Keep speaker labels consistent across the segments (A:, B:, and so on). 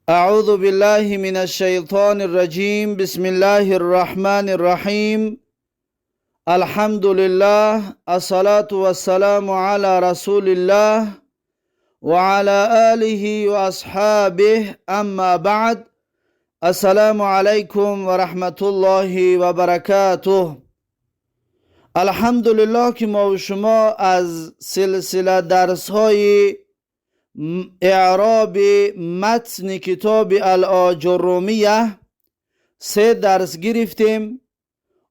A: أعوذ بالله من الشيطان الرجيم. بسم الله الرحمن الرحيم. الحمد لله، الصلاة والسلام على رسول الله وعلى آله وأصحابه. أما بعد، السلام عليكم ورحمة الله وبركاته. الحمدلله که ما و شما از سلسله درس های اعراب متن کتاب الاجرومیه سه درس گرفتیم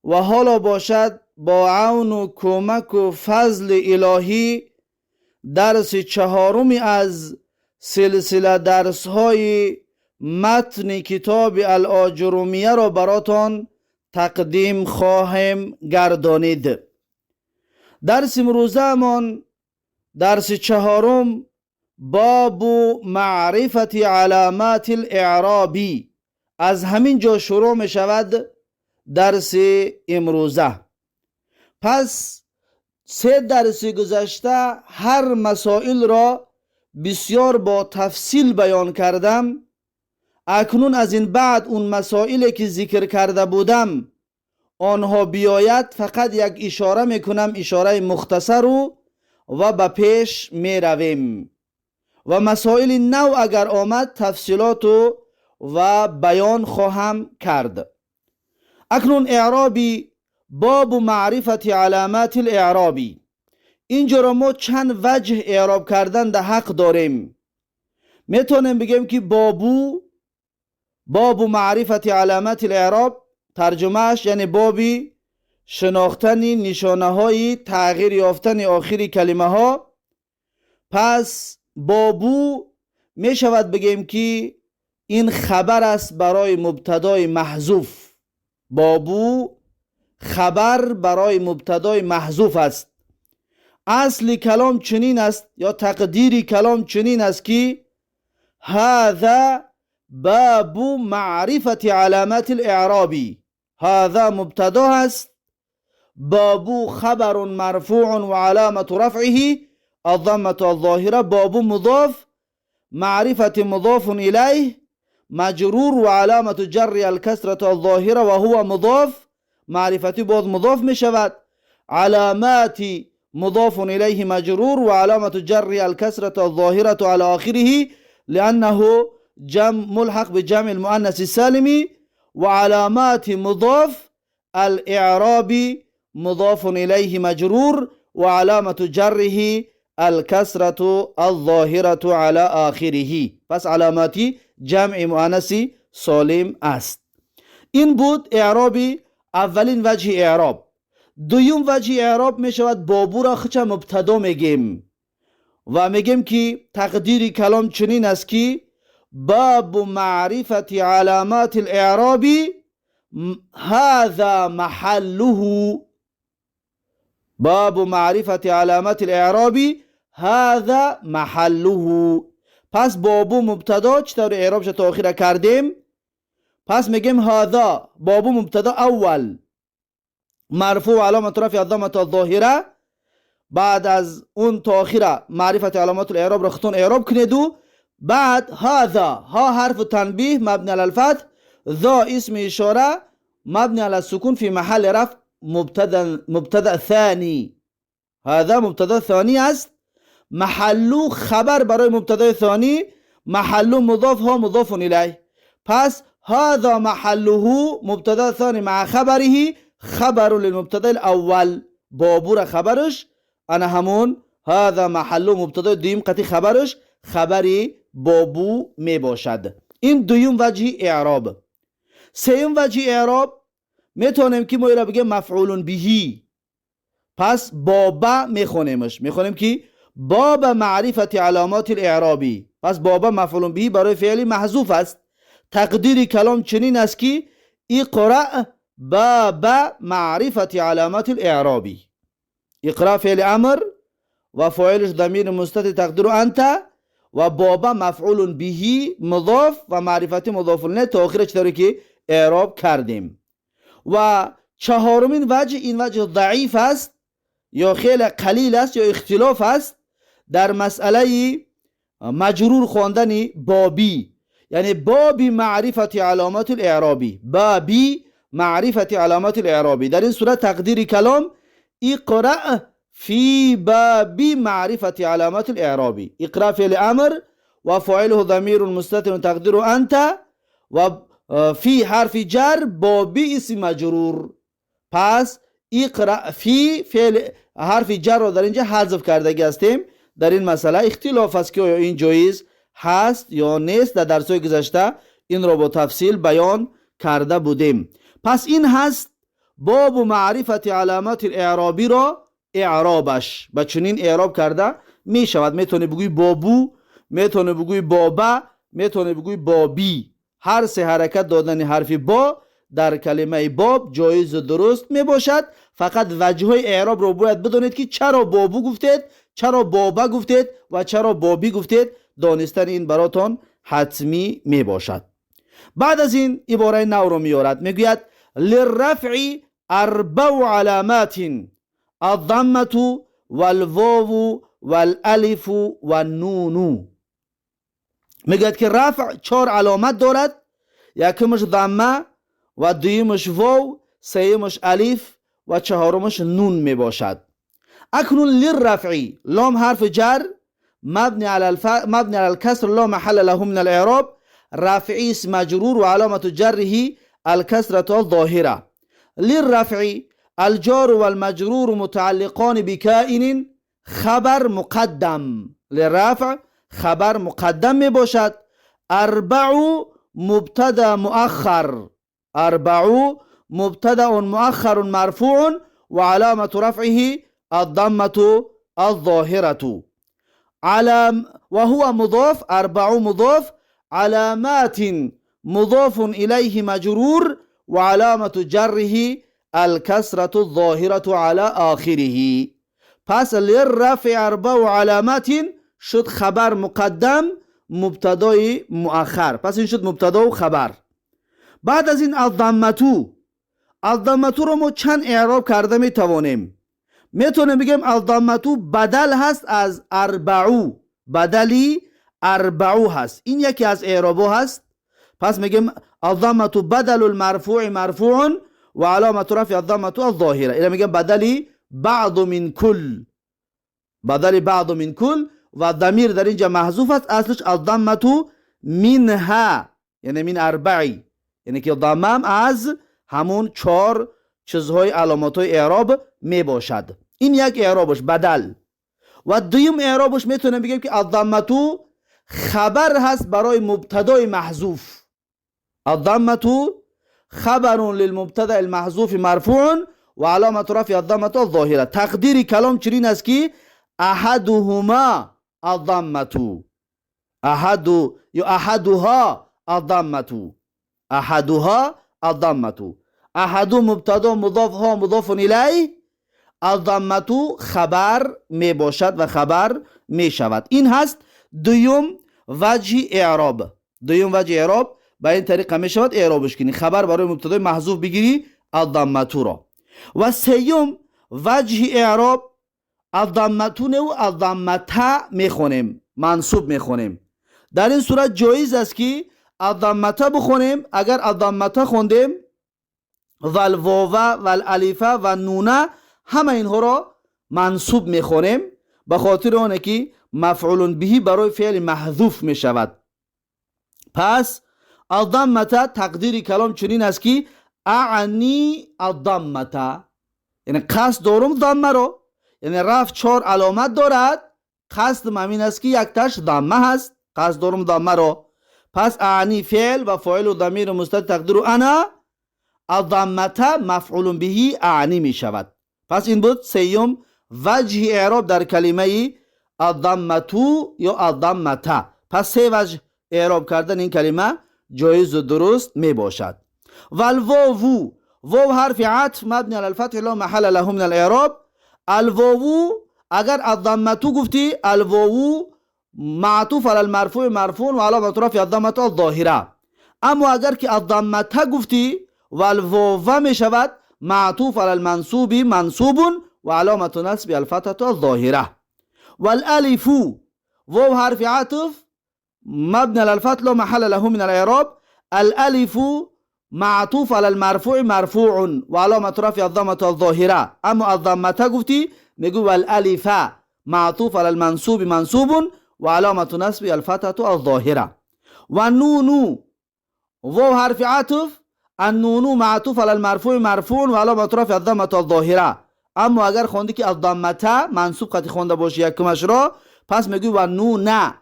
A: و حالا باشد با عون و کمک و فضل الهی درس چهارمی از سلسله درس های متن کتاب الاجرومیه را براتان تقدیم خواهیم گردانید. درس امروزهمان، درس چهارم، باب معرفت علامات الاعرابی، از همین جا شروع می شود درس امروزه. پس سه درس گذشته هر مسائل را بسیار با تفصیل بیان کردم. اکنون از این بعد اون مسائلی که ذکر کرده بودم آنها بیاید، فقط یک اشاره میکنم، اشاره مختصر و به پیش میرویم و مسائل نو اگر آمد تفصیلات و بیان خواهم کرد. اکنون اعرابی، باب معرفت علامات الاعرابی. اینجا را ما چند وجه اعراب کردن در حق داریم. میتونیم بگیم که بابو، باب معرفت علامات الاعراب، ترجمهش یعنی بابی شناختن نشانه های تغییر یافتن آخری کلمه ها. پس بابو می شود بگیم که این خبر است برای مبتدای محذوف. بابو خبر برای مبتدای محذوف است. اصل کلام چنین است یا تقدیر کلام چنین است که هذا باب معرفت علامات الاعرابی. هذا مبتدا است، بابو خبر مرفوع و علامت رفعه الضمة الظاهرة، بابو مضاف، معرفة مضاف إليه، مجرور وعلامة جر الكسرة الظاهرة وهو مضاف، معرفة باز مضاف می شود، علامات مضاف إليه مجرور وعلامة جر الكسرة الظاهرة على آخره لأنه جمع ملحق بجمع المؤنث السالم، وعلامات مضاف، الإعراب مضاف إليه مجرور وعلامة جره الكسرة الظاهرة على آخره. پس علاماتی جمع مؤنث سالم است. این بود اعرابی اولین وجه اعراب. دویم وجه اعراب می شود بابو را خچه مبتدا میگیم و میگیم که تقدیر کلام چنین است که باب معرفت علامات الاعراب هذا محله. باب معرفت علامات الاعراب هذا محله. پس بابو مبتدا، چطور اعرابش تا آخر کردیم؟ پس میگیم هذا بابو مبتدا اول مرفوع، علامت رفع الضمه الظاهره. بعد از اون تا آخر معرفت علامات الاعراب را خودتون اعراب کنید و بعد هذا، ها حرف تنبیه مبنی علی الفتح، ذا اسم اشاره مبنی علی السکون فی محل رفع مبتدا، مبتدا ثانی. هذا مبتدا ثانی است. محلو خبر برای مبتدای ثانی، محلو مضاف، ها مضاف الیه. پس هذا محله مبتدا ثانی مع خبره خبر للمبتدا الاول. بابور خبرش انا همون هذا محلو مبتدا دویم قطعی خبرش خبری بابو می باشد. این دویم وجه اعراب. سیوم وجه اعراب میتونیم که ما را بگیم مفعول بهی. پس بابا میخونیمش، میخونیم که باب معرفت علامات الاعرابی. پس بابا مفعول به برای فعل محذوف است. تقدیر کلام چنین است که اقرأ باب معرفت علامات الاعرابی. اقرأ فعل امر و فاعلش ضمیر مستتر تقدیر انت و بابا مفعول بهی مضاف و معرفت مضاف الیه تا آخرش چطوری که اعراب کردیم. و چهارمین وجه، این وجه ضعیف است یا خیلی قلیل است یا اختلاف است در مسئله مجرور خواندن بابی. یعنی باب معرفت علامات الاعرابی، بابی معرفت علامات الاعرابی. در این صورت تقدیر کلام اقرأ فی باب معرفت علامات الاعرابی. اقرأ فعل امر و فاعله ضمیر مستتر تقدیر انت و فی حرف جر بابی اسم مجرور. پس اقرأ فی فعل حرف جر را در اینجا حذف کردگی هستیم. در این مسئله اختلاف است که آیا این جایز هست یا نیست. در درس‌های گذشته این را با تفصیل بیان کرده بودیم. پس این هست باب معرفت علامات الاعرابی را اعرابش با چنین اعراب کرده می شود. میتونه بگوی بابو، میتونه بگوی بابا، میتونه بگوی بابی. هر سه حرکت دادن حرف با در کلمه باب جایز و درست می باشد. فقط وجه اعراب رو باید بدانید که چرا بابو گفتید، چرا بابا گفتید و چرا بابی گفتید. دانستن این براتون حتمی می باشد. بعد از این عباره نو رو میارد، میگوید للرفع اربع علامات الضمة والواو والالف والنون. میگوید که رفع 4 علامت دارد. یکمش ضمه و دویمش واو، سیمش الف و چهارمش نون می باشد. اکنون للرفع لام حرف جر مبني على مبني على الكسر لا محل له من الاعراب، رفعی اسم مجرور و علامة جره الكسرة الظاهرة. للرفع الجار والمجرور متعلقان بكائن خبر مقدم. للرفع خبر مقدم می باشد. اربع مبتدا مؤخر، اربع مبتدا مؤخر مرفوع و علامة رفعه الضمة الظاهرة. علام وهو مضاف، اربع مضاف، علامات مضاف إليه مجرور وعلامة جره الكسرة الظاهرة على آخره. پس للرفع اربع علامات شد خبر مقدم مبتدای مؤخر. پس این شد مبتدا و خبر. بعد از این الضمتو، الضمتو رو ما چند اعراب کرده میتوانیم. میتونیم بگیم الضمتو بدل هست از اربعو، بدلی اربعو هست. این یکی از اعرابو هست. پس میگیم الضمتو بدل المرفوع مرفوع و علامة رفع الضمة الظاهرة. اینا میگم بدلی بعض من کل، بدل بعض من کل و ضمیر در اینجا محذوف است. اصلش الضمة منها، یعنی من اربعی، یعنی که ضمه از همون 4 چیزهای علامات اعراب می باشد. این یک اعرابش بدل. و دویم اعرابش میتونم بگیم که الضمة خبر هست برای مبتدای محذوف. الضمة خبر للمبتدا المحذوف مرفوع و علامة رفع الضمة الظاهرة. تقدیر کلام چنین است که احدهما الضمة، احد یا احدها الضمة، احدها الضمة، احد مبتدا مضاف ها مضاف الیه، الضمة خبر می باشد و خبر می شود. این هست دویم وجه اعراب. دویم وجه اعراب به این طریقه می شود اعرابش کنی، خبر برای مبتدای محذوف بگیری الضمة را. و سیوم وجه اعراب الضمة و الضمة می خونیم، منصوب می خونیم. در این صورت جایز است که الضمة بخونیم. اگر الضمة خوندیم و الواو و الالف و نونه همه اینها را منصوب می خونیم، به خاطر آنه که مفعول به برای فعل محذوف می شود. پس الضمة تقدیر کلام چنین است که اعنی الضمة، یعنی قصد دارم ضمه رو، یعنی رفع 4 علامت دارد، قصد همین است که یک تاش ضمه هست، قصد دارم ضمه رو. پس اعنی فعل و فاعل و ضمیر مستتر تقدیر انا، الضمة مفعول به اعنی می شود. پس این بود سیوم وجه اعراب در کلمه الضمة یا الضمة. پس 3 وجه اعراب کردن این کلمه جایز و درست می باشد. و الواو، واو حرف عطف مبنی علی الفتح لا محل له من الاعراب. الواو اگر الضمة گفتی، الواو معطوف علی المرفوع مرفوع و علامة رفع الضمة الظاهرة. اما اگر که الضمة گفتی و الواو می شود معطوف علی المنصوب منصوب و علامة نصب الفتحة الظاهرة. والالف، واو حرف عطف مبني على الفتح لا محل له من الاعراب. الالف معطوف على المرفوع مرفوع وعلامة رفع الضمة الظاهرة. اما الضمة گفتی میگو والالف معطوف على المنصوب منصوب وعلامة نصب الفتحة الظاهرة. والنون واو حرف عطف، النون معطوف على المرفوع مرفوع وعلامة رفع الضمة الظاهرة. اما اگر خوندی که الضمة منصوب قطعی خونده باشی یکمش را، پس میگوی و نون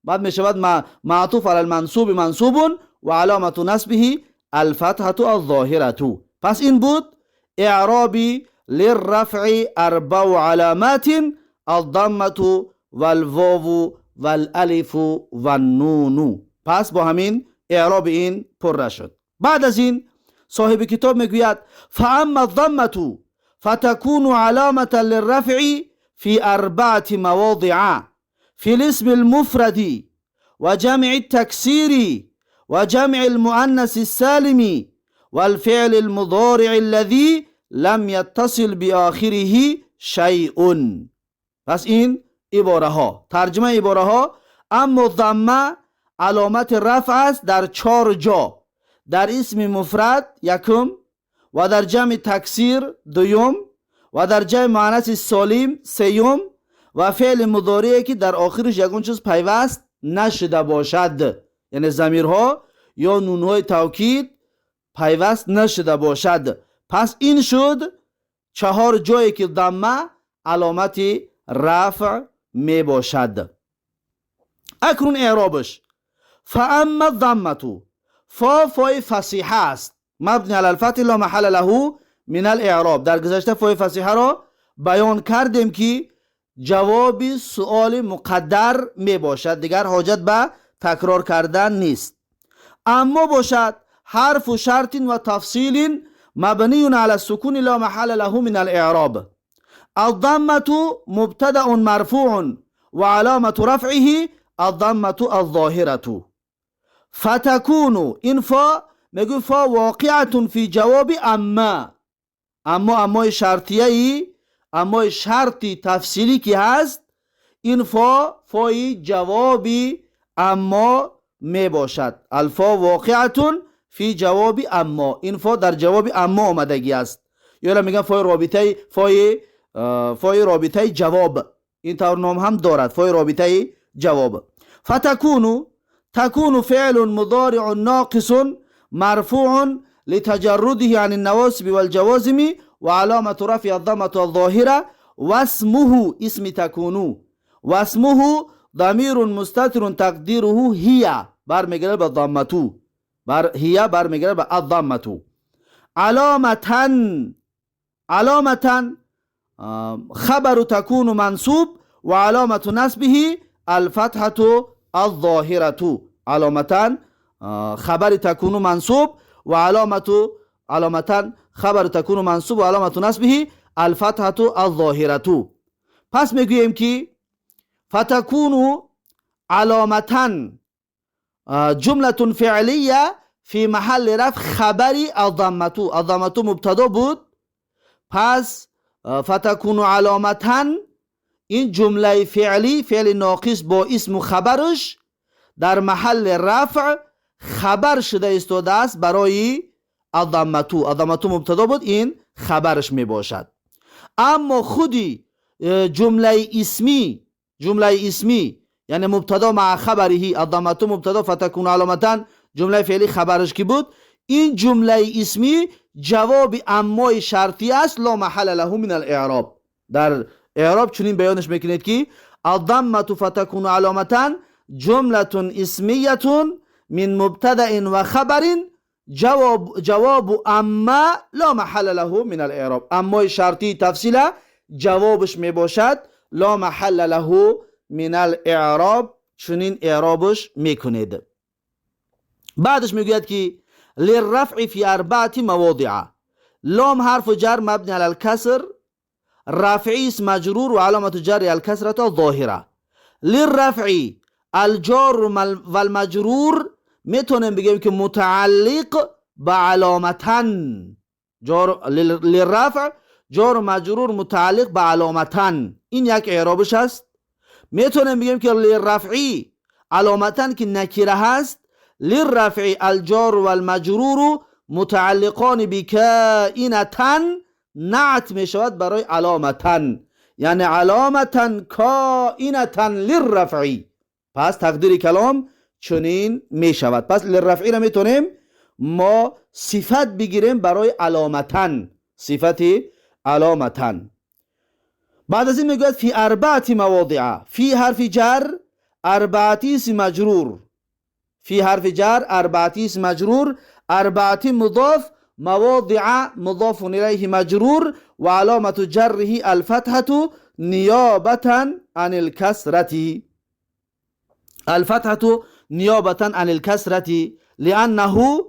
A: بعد میشود معطوف على المنصوب منصوب وعلامة نصبه الفتحة الظاهرة. پس این بود اعرابی للرفع اربع علامات الضمة والواو والالف والنون. پس با همین اعراب این پر شد. بعد از این صاحب کتاب میگوید فاما الضمة فتكون علامة للرفع في أربعة مواضع في الاسم المفرد وجمع التكسير وجمع المؤنث السالم والفعل المضارع الذي لم يتصل بآخره شيء. پس این عباره ها، ترجمه عباره ها، اما ضمه علامت رفع است در چهار جا: در اسم مفرد یکم، و در جمع تکسیر دوم، و در جمع مؤنث سالم سیوم، و فعل مضارعی که در آخرش یگان چیز پیوست نشده باشد، یعنی ضمیرها یا نونهای توکید پیوست نشده باشد. پس این شد چهار جایی که ضمه علامت رفع می باشد. اکنون اعرابش: فاما الضمة فا فای فصیحه است، مبنی علی الفتح لا محل له من الاعراب. در گذشته فای فصیحه را بیان کردیم که جواب سؤال مقدر می باشد، دیگر حاجت به تکرار کردن نیست. اما باشد حرف شرط و تفصیل مبنی علی السکون لا محل له من الاعراب. الضمة مبتدأ مرفوع وعلامة رفعه الضمة الظاهرة. فتكون این فا میگه فا واقعة فی جواب اما، اما امای شرطیه ای، امای شرطی تفصیلی که هست، این فا فای جوابی اما می باشد. الفا واقعة فی جواب اما، این فا در جواب اما آمدگی است. یا میگن فای رابطه، فای رابطه جواب، این طور نام هم دارد، فای رابطه جواب. فتكون تكون فعل مضارع ناقص مرفوع لتجرده عن النواصب والجوازم وعلامة رفع الضمة الظاهرة واسمه اسم تكون واسمه ضمير مستتر تقديره هي برمیگرده به ضمة، بر هي برمیگرده به الضمة. علامة علامة خبر تكون منصوب وعلامة نصبه الفتحة الظاهرة. علامة خبر تكون منصوب وعلامة علامة خبر تكون منصوب وعلامة نصبه الفتحة الظاهرة. پس میگوییم که فتكون علامة جملة فعلیه فی محل رفع خبری الضمة. الضمة مبتدا بود، پس فتكون علامة این جمله فعلی، فعل ناقص با اسم و خبرش در محل رفع خبر شده ایستاده است برای الضمة. الضمة مبتدا بود، این خبرش می باشد. اما خودی جمله اسمی، جمله اسمی یعنی مبتدا مع خبره، الضمة مبتدا فتكون علامة جمله فعلی خبرش کی بود، این جمله اسمی جواب امای شرطی است لا محل له من الاعراب. در اعراب چنین بیانش میکنید که الضمة فتكون علامة جملة اسمیة من مبتدأ و خبر جواب اما لا محل له من الاعراب. امای شرطی تفصیل جوابش میباشد لا محل له من الاعراب، چنین اعرابش میکنید. بعدش میگوید که للرفع في أربعة مواضع. لام حرف جر مبني على الكسر، رفعی اسم مجرور وعلامة جر الكسرة الظاهرة. للرفع الجار والمجرور میتونیم بگیم که متعلق به علامة، جار للرفع جار و مجرور متعلق به علامة، این یک اعرابش است. میتونیم بگیم که للرفعی علامة که نکره هست، للرفع الجار والمجرور متعلقان بكائنة نعت می شود برای علامة، یعنی علامة کائنة للرفع. پس تقدیر کلام چنین می شود. پس للرفع را میتونیم ما صفت بگیریم برای علامة، صفت علامة. بعد از این میگوید فی اربعة مواضع، فی حرف جر اربعة اسم مجرور، فی حرف جر اربعة اسم مجرور، اربعة مضاف، مواضع مضاف الیه مجرور و علامة جره الفتحة نیابة عن الكسرة، الفتحة نیابة عن الكسرة لأنه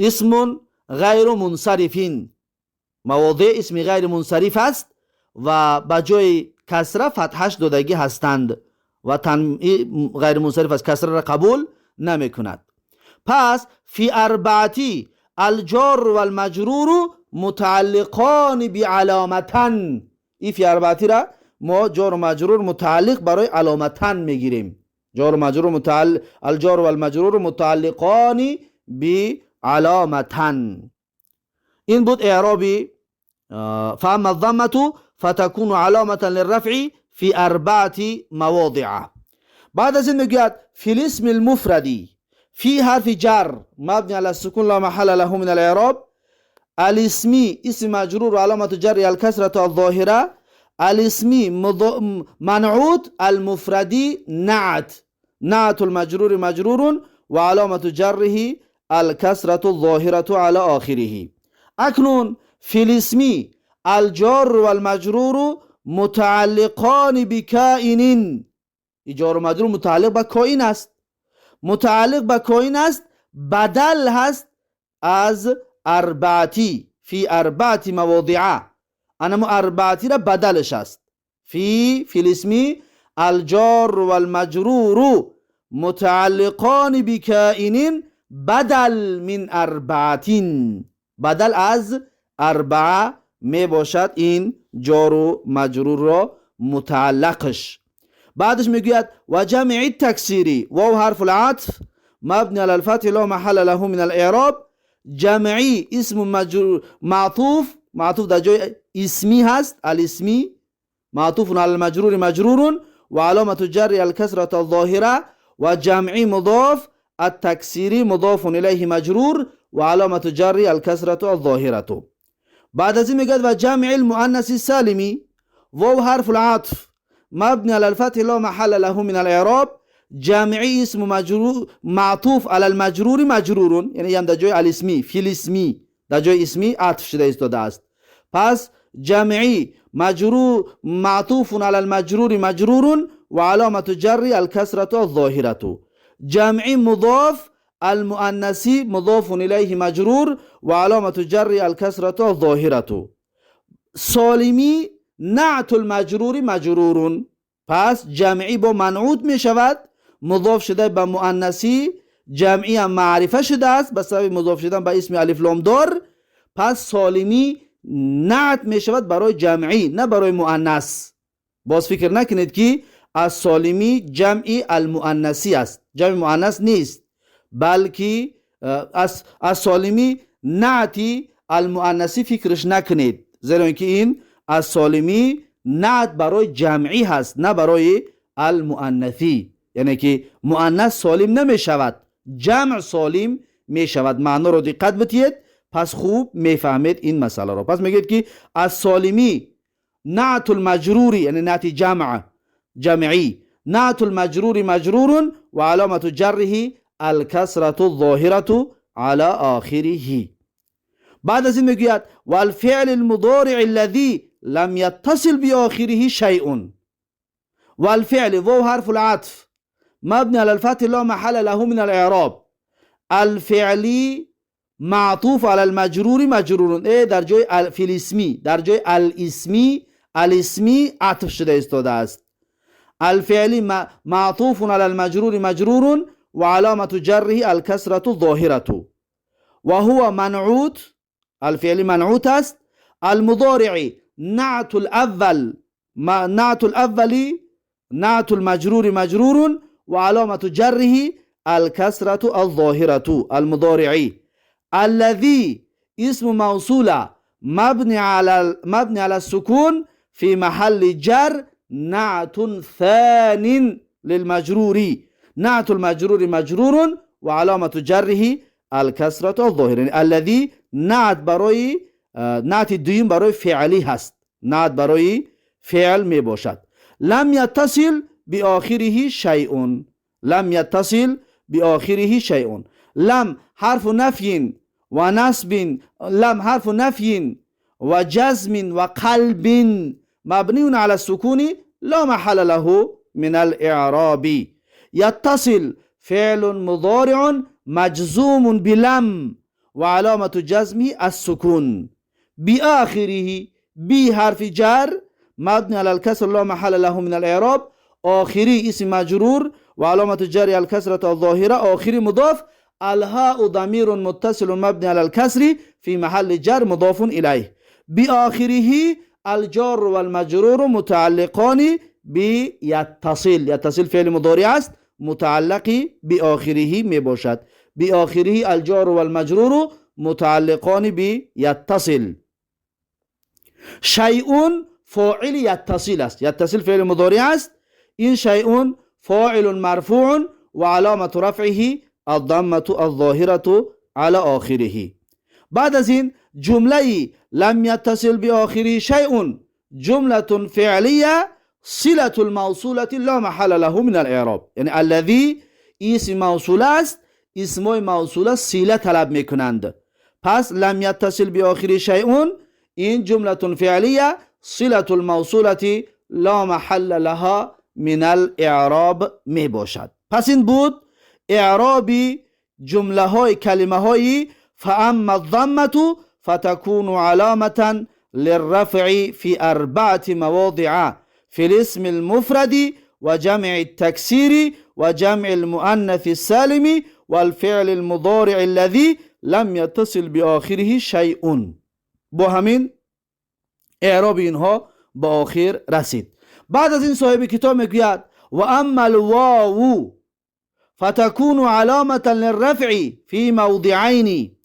A: اسم غیر منصرف. مواضع اسم غیر منصرف است و به جای کسره فتحش دادگی هستند و غیر منصرف است، کسره را قبول نمی کند. پس فی اربعتی الجار والمجرور متعلقان بعلامتن، این فی اربعتی را ما جار و مجرور متعلق برای علامتن میگیریم. جار و مجرور متعلق، الجار والمجرور متعلقان بعلامتن. این بود اعرابی فاما الضمة فتكون علامة للرفع في أربعة مواضع. بعد از این میگوید في الاسم المفرد في حرف جر مبني على السكون لا محل له من الاعراب، الاسمی اسم مجرور علامة جر الكسرة الظاهرة، الاسمی منعوت المفردی نعت، نعت المجرور مجرور وعلامة جره الكسرة الظاهرة على آخره. اکنون في الاسم الجار والمجرور متعلقان بكائن، جار و مجرور متعلق به کائن است، متعلق به کائن است، بدل هست از اربعتی، فی اربعتی مواضع، انمو اربعتی را بدلش است. فی الاسم الجار والمجرور متعلقان بكائن بدل من اربعتین، بدل از اربعه می باشد این جار و مجرور را متعلقش. بعدش میگوید و جمع التکسیری، واو حرف العطف مبنی علی الفتح لا محل له من الاعراب، جمعی اسم مجرور معطوف، معطوف در جای اسمی هست، الاسمی معطوف علی المجرور مجرور و علامة جر الکسرة الظاهرة، و جمعی مضاف التکسیری مضاف الیه مجرور و علامة جر الکسرة الظاهرة. بعد از این میگوید و جمع المؤنث السالمی، واو حرف العطف مبني على الفتح لا محل له من الاعراب، جمعی اسم مجرور معطوف على المجرور مجرور، یعنی هم در جای الاسمی فی الاسمی در جای اسمی عطف شده ایستاده است. پس جمعی مجرور معطوف على المجرور مجرور و علامة جر الكسرة الظاهرة، جمعی مضاف المؤنثی مضاف الیه مجرور و علامة جر الكسرة الظاهرة، سالمی نعت المجرور مجرور. پس جمعی با منعوت می شود، مضاف شده به مؤنثی، جمعی هم معرفه شده است به سبب مضاف شدن به اسم الف لام دار. پس سالمی نعت می شود برای جمعی نه برای مؤنث. باز فکر نکنید که از سالمی جمعی المؤنثی است، جمع مؤنث نیست، بلکه از سالمی نعتی المؤنثی فکرش نکنید، زیرا اینکه این از سالمی نعت برای جمعی هست نه برای المؤنثی، یعنی که مؤنث سالم نمی شود، جمع سالم می شود. معنا رو دقت بدید، پس خوب میفهمید این مسئله رو. پس میگید که از سالمی نعت المجروری یعنی نعت جمع جمعی، نعت المجرور مجرور و علامة جره الكسرة الظاهرة على آخره. بعد از این میگوید والفعل المضارع الذي لم يتصل بآخره شيء، والفعل واو حرف العطف مبني على الفتح لا محل له من الاعراب، الفعلی معطوف على المجرور مجرور، در جای فی الاسمی، در جای الاسمی، الاسمی عطف شده ایستاده است. الفعلی معطوف على المجرور مجرور و علامة جره الكسرة الظاهرة و هو منعوت، الفعل منعوت است. المضارع نعت الاول، نعت الاول نعت المجرور مجرور و وعلامة جره الكسرة الظاهرة المضارعي. الذي اسم موصولة مبني على السكون في محل جر نعت ثان للمجرور، نعت المجرور مجرور وعلامة جره الكسرة الظاهرة. یعنی الذي نعت برای نعت دویم برای فعلی هست، نعت برای فعل می باشد. لم يتصل بآخره شيء، لم يتصل بآخره شيء. لم حرف نفي ونصب، لم حرف نفي وجزم وقلب، مبني على السكون لا محل له من الإعراب. يتصل فعل مضارع مجزوم بلم وعلامة جزمه السكون. بآخره، ب حرف جر مبني على الكسر لا محل له من الإعراب. آخره اسم مجرور وعلامة جر الكسرة الظاهرة. آخره مضاف، الهاء ضمير متصل مبني على الكسر في محل جر مضاف إليه. بآخره الجار والمجرور متعلقان بيتصل. يتصل فعل مضارع است، متعلق بآخره می باشد. بآخره الجار والمجرور متعلقان بيتصل. شيء فاعل يتصل است، يتصل فعل مضارع است. این شيء فاعل مرفوع وعلامة رفعه الضمة الظاهرة على آخره. بعد از این جمله لم يتصل بآخره شيء جملة فعلية صلة الموصولة لا محل له من الإعراب. یعنی الذي اسم موصول است، اسمای موصوله صله طلب میکنند. پس لم يتصل بآخره شيء این جملة فعلیه صلة الموصولة لا محل لها من الإعراب می باشد. پس این بود اعرابی جمله های کلمه های فاما الضمة فتكون علامة للرفع في أربعة مواضع: في الاسم المفرد وجمع التكسير وجمع المؤنث السالم والفعل المضارع الذي لم يتصل بآخره شيء. با همین اعراب اینها به آخر رسید. بعد از این صاحب کتاب میگوید و اما الواو فتكون علامة للرفع في موضعين: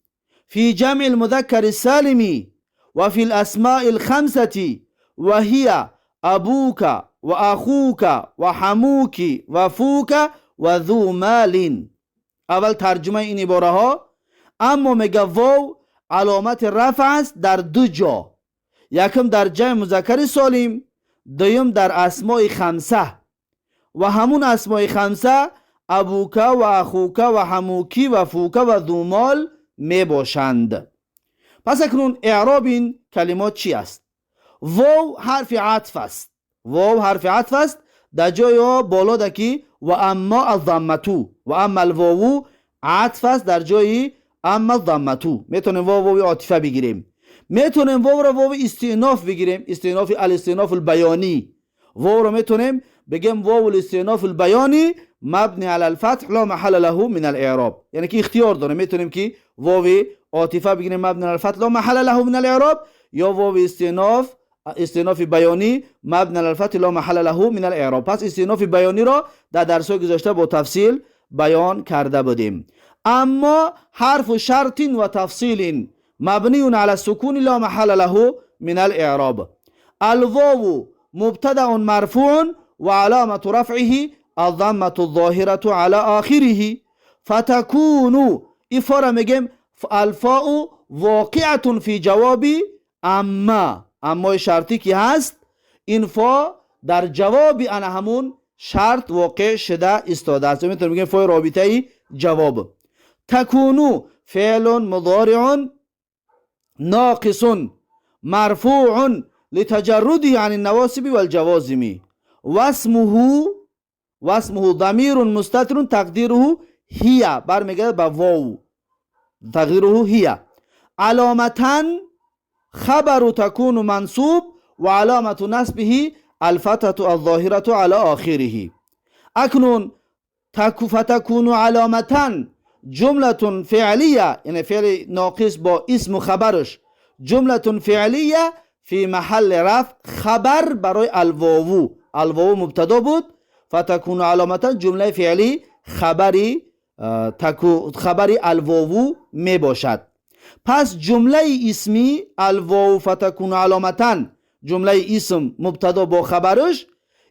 A: في جمع المذكر السالم وفي الأسماء الخمسة، وهي أبوك وأخوك وحموك وفوك وذو مال. اول ترجمه این عباره ها. اما میگه واو علامت رفع است در دو جا: یکم در جمع مذکر سالم، دویم در اسماء خمسه. و همون اسماء خمسه أبوك و أخوك و حموك و فوك و ذو مال می باشند. پس اکنون اعراب این کلمات چی است؟ واو حرف عطف است، واو حرف عطف است در جای بالا دکی و اما الضمة. و اما الواو عطف است در جای اما الضمة. میتونیم واو واو عاطفه بگیریم، میتونیم واو را واو استئناف بگیریم، استئناف الاستئناف البیانی. واو را میتونیم بگیم واو الاستئناف البیانی مبنی علی الفتح لا محل له من الاعراب. یعنی که اختیار داره، میتونیم که واو عاطفه بگیریم مبنی علی الفتح لا محل له من الاعراب یا واو استئناف، استئناف بیانی مبنی علی الفتح لا محل له من الاعراب. پس استئناف بیانی را در درس گذشته با تفصیل بیان کرده بودیم. اما حرف شرط و تفصیل مبنی على السكون لا محل له من الاعراب. الواو مبتدا مرفوع وعلامة رفعه الضمة الظاهرة على آخره. فتكون ای میگیم الفاء واقعة في جواب اما. اما شرطی که هست، این فا در جواب انا همون شرط واقع شده ایستاده است. میتونیم بگیم فای رابطه جواب. تكون فعل مضارع ناقص مرفوع لتجرده عن النواصب والجوازم واسمه ضمير مستتر تقديره هي، برمیگرده به واو، تقديره هي. علامة خبر تكون منصوب وعلامة نصبه الفتحة الظاهرة على آخره. اکنون فتكون علامة جملة فعلية، یعنی فعل ناقص با اسم و خبرش، جملة فعلية في محل رفع خبر برای الواو. الواو مبتدا بود. فتكون علامة جمله فعلی خبری خبری الواو می باشد. پس جمله اسمی الواو فتكون علامة، جمله اسم مبتدا با خبرش،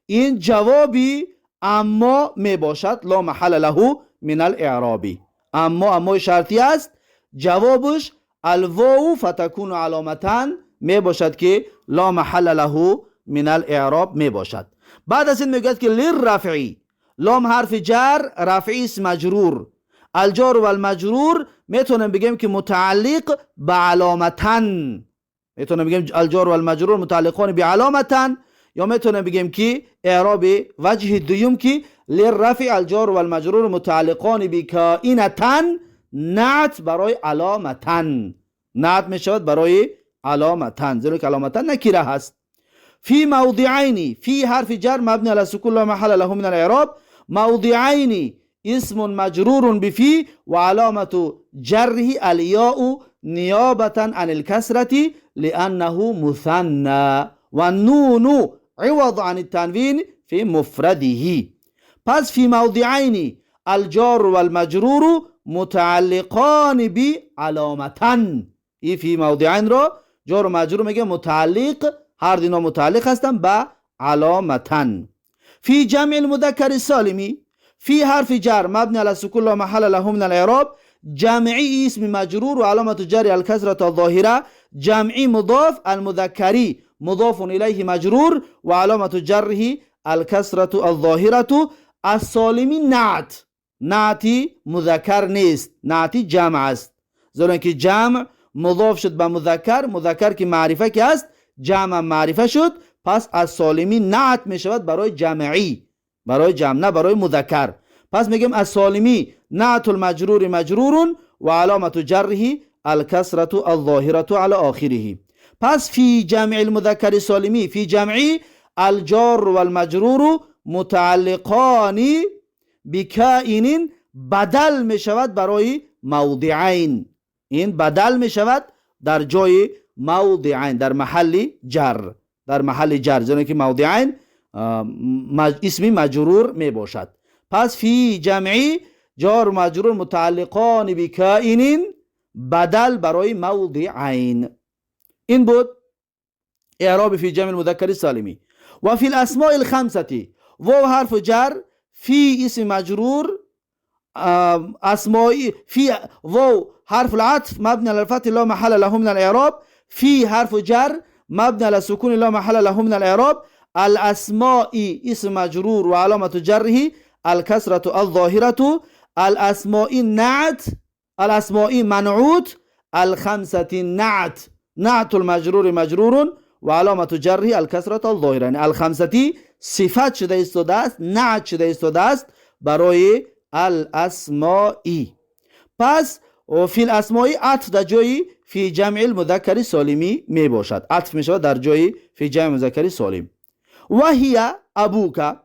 A: این جوابی اما می باشد. لا محل له من الاعراب. اما اما شرطی است، جوابش الواو فتكون علامة می باشد که لا محل له من الاعراب می باشد. بعد از این میگوید که للرفعی، لام حرف جر، رفعی اسم مجرور، الجار و المجرور میتونم بگیم که متعلق به علامتن، میتونم بگیم الجار و المجرور متعلقان به علامتن، یا میتونم بگیم که اعراب وجه دوم که للرفع الجار و المجرور متعلقان به کائنتن، نعت برای علامتن، نعت میشود برای علامتن، زیرا که علامتن نکره هست. في موضعين، في حرف جر مبني على السكون لا محل له من الاعراب، موضعين اسم مجرور بفي وعلامة جره الياء نيابة عن الكسرة لأنه مثنى والنون عوض عن التنوين في مفرده. پس في موضعين الجار والمجرور متعلقان بعلامتن، ای في موضعين را جار و مجرور میگه متعلق، هر دینا متعلق هستن به علامتن. في جمع المذكر السالم، في حرف جر مبني على السكون لا محل له من الاعراب، جمعی اسم مجرور و علامة جر الكسرة الظاهرة، جمعی مضاف المذكری مضاف الیه مجرور و علامة جره الكسرة الظاهرة. السالمی نعت، نعتی مذکر نیست، نعتی جمع است، زیرا که جمع مضاف شد به مذکر، مذکر که معرفه که است، جمع معرفه شد، پس السالمی نعت می شود برای جمعی، برای جمع نه برای مذکر. پس میگیم السالمی نعت المجرور مجرور و علامة جره الكسرة الظاهرة على آخره. پس فی جمع المذکر سالمی، فی جمعی الجار والمجرور متعلقان بکائن بدل می شود برای موضعین، این بدل می شود در جای موضعین، در محل جر، در محل جر، زیرا که موضعین اسم مجرور می باشد. پس فی جمعی جار مجرور متعلقان بکائن بدل برای موضعین. این بود اعراب فی جمع المذکر السالمی. و فی الاسماء الخمسه، واو حرف جر، فی اسم مجرور، اسماء فی واو حرف العطف مبني على الفتح لا محل له من الاعراب، فی حرف جر مبني على السكون لا محل له من الاعراب، الاسماء اسم مجرور و علامة جره الكسرة الظاهرة، الاسماء نعت، الاسماء منعوت، الخمسة نعت، نعت المجرور مجرور و علامة جره الكسرة الظاهرة. یعنی الخمسة صفت شده ایستاده است، نعت شده ایستاده است برای الاسماء. پس فی الاسماء عطف در جای فی جمع المذکر سالمی می باشد، عطف می شود در جای فی جمع المذکر سالم. و هی ابوک،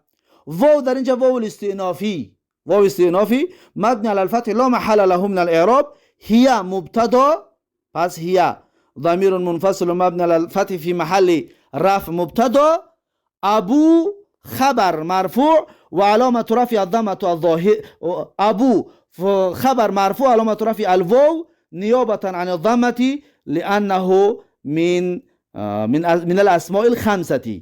A: واو در اینجا واو الاستئنافی، واو استئنافی مبنی علی الفتح لا محل له من الاعراب، هی مبتدا، پس هی ضمیر منفصل مبنی علی الفتح فی محل رفع مبتدا، ابو خبر مرفوع و علامة رفع الضمة الظاهر، ابو خبر مرفوع علامة رفع الواو نيابة عن الضمة لأنه من الأسماء الخمسة.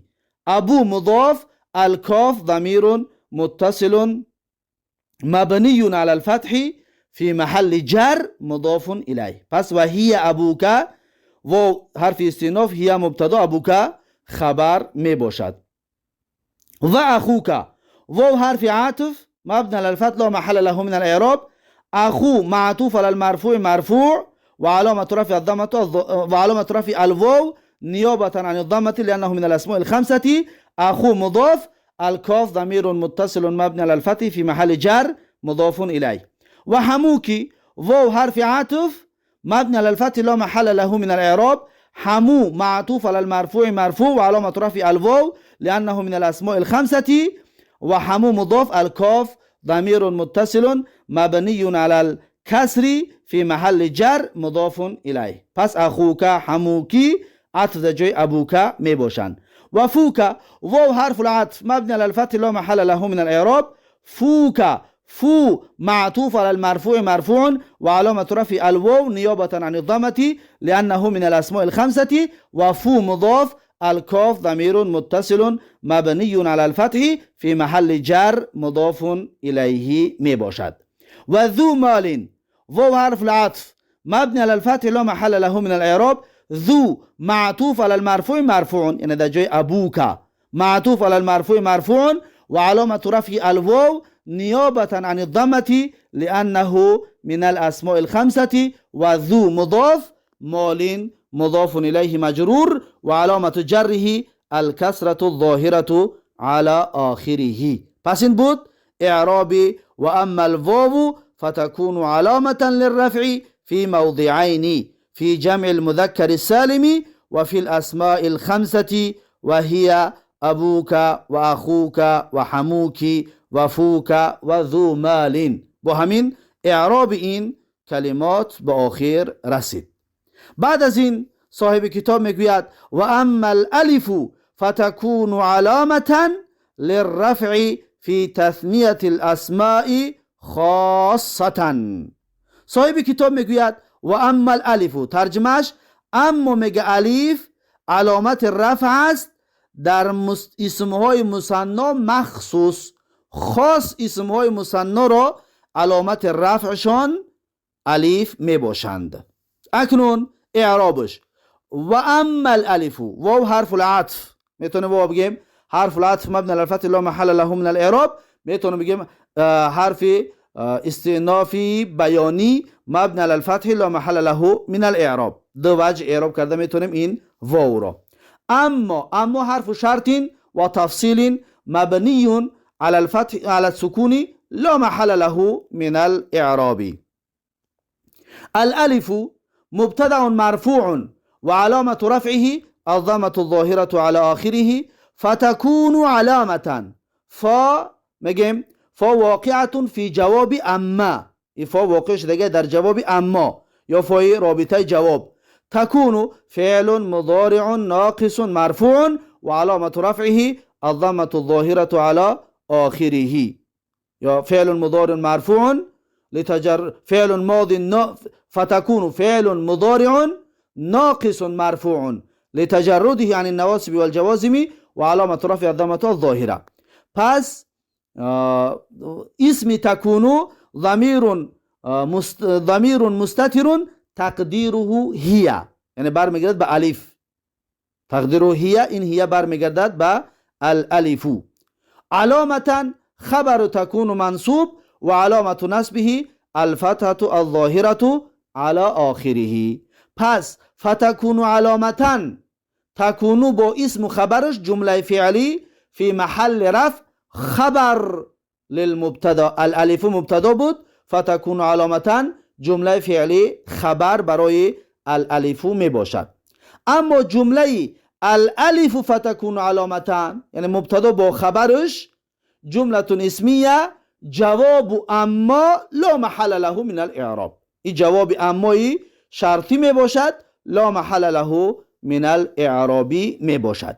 A: أبو مضاف، الكاف ضمير متصل مبني على الفتح في محل جر مضاف إليه. پس وهي أبوك، واو حرف استئناف، هي مبتدا، أبوك خبر می باشد. و أخوك، واو حرف عطف مبني على الفتح لا محل له من الإعراب، أخو معطوف على المرفوع مرفوع وعلامة رفع الضمة وعلامة رفع الواو نيابة عن الضمة لأنه من الأسماء الخمسة، أخو مضاف، الكاف ضمير متصل مبني على الفتح في محل جر مضاف إليه. وحموك، واو حرف عطف مبني على الفتح لا محل له من الإعراب، حمو معطوف على المرفوع مرفوع وعلامة رفع الواو لأنه من الأسماء الخمسة، وحمو مضاف، الكاف ضمير متصل مبني على الكسر في محل جر مضاف إليه. پس أخوك، حموکی عطف در جای ابوک می باشند. وفوك واو حرف العطف مبني على الفتح لا محل له من الإعراب. فوك فو معطوف على المرفوع مرفوع وعلامة رفع الواو نيابة عن الضمة لأنه من الأسماء الخمسة. وفو مضاف، الكاف ضمير متصل مبني على الفتح في محل جر مضاف إليه می باشد. وذو مال واو حرف العطف مبني على الفتح لا محل له من الإعراب. ذو معطوف على المرفوع مرفوع، یعنی در جای أبوك معطوف على المرفوع مرفوع وعلامة رفع الواو نيابة عن الضمة لأنه من الأسماء الخمسة. وذو مضاف، مال مضاف إليه مجرور وعلامة جره الكسرة الظاهرة على آخره. پس این بود اعراب وأما الواو فتكون علامة للرفع في موضعين، في جمع المذكر السالم وفي الأسماء الخمسة، وهي أبوك وأخوك وحموك وفوك وذو مال. با همین اعراب این کلمات به آخر رسید. بعد از این صاحب کتاب میگوید وأما الألف فتكون علامة للرفع في تثنية الأسماء خاصة. صاحب کتاب میگوید وأما الألف، ترجمهش اما میگه الف علامت رفع است در اسمهای مثنا مخصوص، خاص اسمهای مثنا را علامت رفعشان الف می باشند. اکنون اعرابش وأما الألف، واو حرف العطف، میتونه واو بگیم حرف العطف مبني على الفتح لا محل له من الإعراب، میتونه بگیم حرف استئنافی بیانی مبني على الفتح لا محل له من الإعراب. دو وجه اعراب کرده میتونیم این واو را. اما حرف شرط و تفصیل مبنی على الفتح على السكون لا محل له من الإعراب. الألف مبتدأ مرفوع وعلامة رفعه الضمة الظاهرة على آخره فتكون علامة. فا میگیم فا واقعة في جواب أما، این فا واقع شده در جواب اما یا فای رابطه جواب. تكون فعل مضارع ناقص مرفوع وعلامة رفعه الضمة الظاهرة على آخره، یا فعل مضارع مرفوع لتجر فعل ماض فتكون فعل مضارع ناقص مرفوع لتجرده عن النواصب والجوازم وعلامة رفع الضمة الظاهرة. پس اسم تكون ضمير مستتر تقديره هي، یعنی برمیگردد به الف، تقدیره هي، این هي برمیگردد به الالف. علامة خبر تكون منصوب وعلامة نصبه الفتحة الظاهرة على آخره. پس فتكون علامة، تكون با اسم خبرش جمله فعلی في محل رفع خبر للمبتدا، الالف مبتدا بود، فتكون علامة جمله فعلی خبر برای الالف می باشد. اما جمله الالف فتكون علامة، یعنی مبتدا با خبرش جمله اسمیه جواب اما لا محل له من الاعراب، این جواب امایی شرطی می باشد، لا محل له من الاعراب می باشد.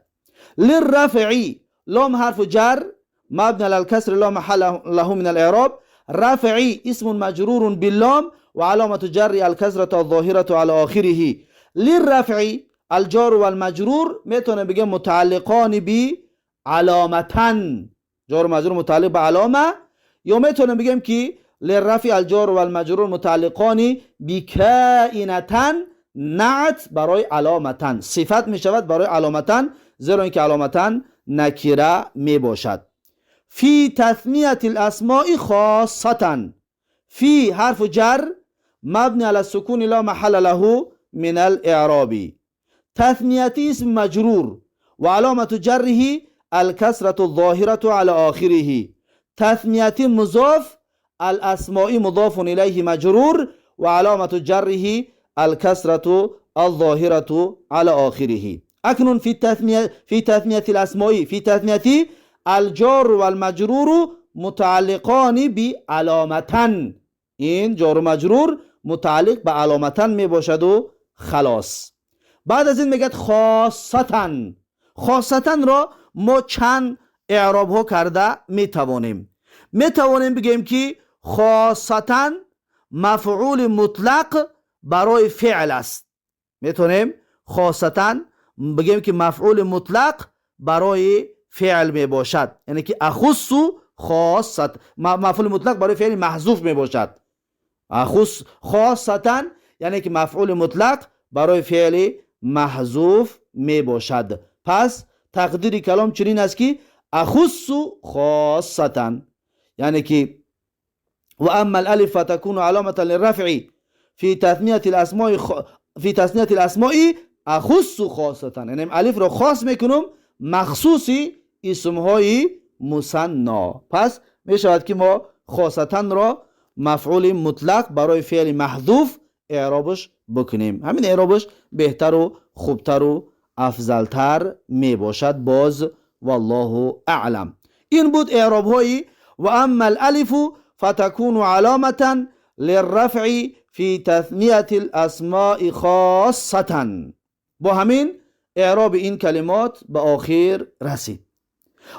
A: للرفع لام حرف جر مبني على الكسر لا محل له من الاعراب. رفعي اسم مجرور باللام وعلامة جر الكسرة الظاهرة على آخره. للرفع الجار والمجرور میتونه بگه متعلقان بعلامة، جار و مجرور متعلق به علامه، یا میتونه بگیم که للرفع الجار والمجرور متعلقان بكائنة، نعت برای علامة، صفت میشود برای علامة، زیرا اینکه علامة نکره میباشد. في تثنية الأسماء خاصة، في حرف جر مبني على السكون لا محل له من الإعراب. تثنية اسم مجرور وعلامة جره الكسرة الظاهرة على آخره. تثنية مضاف، الأسماء مضاف إليه مجرور وعلامة جره الكسرة الظاهرة على آخره. اکنون في تثنية الأسماء، في تثنية الجار والمجرور متعلقان بعلامة، این جار و مجرور متعلق به علامة می باشد و خلاص. بعد از این میگه خاصة، خاصة را ما چند اعراب ها کرده میتوانیم. میتوانیم بگیم که خاصة مفعول مطلق برای فعل است. میتونیم خاصة بگیم که مفعول مطلق برای فعل میباشد، یعنی که اخص خاصة مفعول مطلق برای فعل محذوف میباشد. اخص خاصة یعنی که مفعول مطلق برای فعل محذوف میباشد. پس تقدیر کلام چنین است که اخص خاصة، یعنی که و اما الالف فتكون علامة للرفع في تثنية الاسماء في تثنية الاسماء اخص خاصة، یعنی الف را خاص میکنم مخصوصی اسمهای مثنا. پس میشود که ما خاصة را مفعول مطلق برای فعل محذوف اعرابش بکنیم. همین اعرابش بهتر و خوبتر و افضلتر می باشد. باز والله اعلم. این بود اعراب های و اما الالف فتكون علامة للرفع في تثنية الاسماء خاصة. با همین اعراب این کلمات به آخر رسید.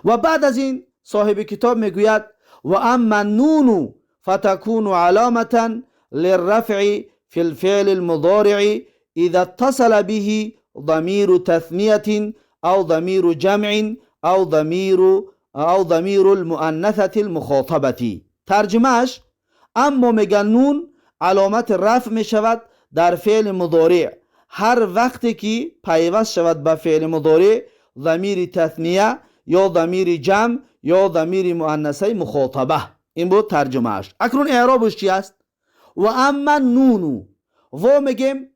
A: و بعد از این صاحب کتاب میگوید و اما النون فتكون علامة للرفع في الفعل المضارع إذا اتصل به ضمير تثنية أو ضمير جمع أو ضمير المؤنثة المخاطبة. ترجمهش اما میگن نون علامت رفع می شود در فعل مضارع هر وقتی که پیوست شود به فعل مضارع ضمیر تثنیه یا ضمیر جمع یا ضمیر مؤنثه مخاطبه. این بود ترجمهش. اکنون اعرابش چی است؟ و اما النون، واو میگیم،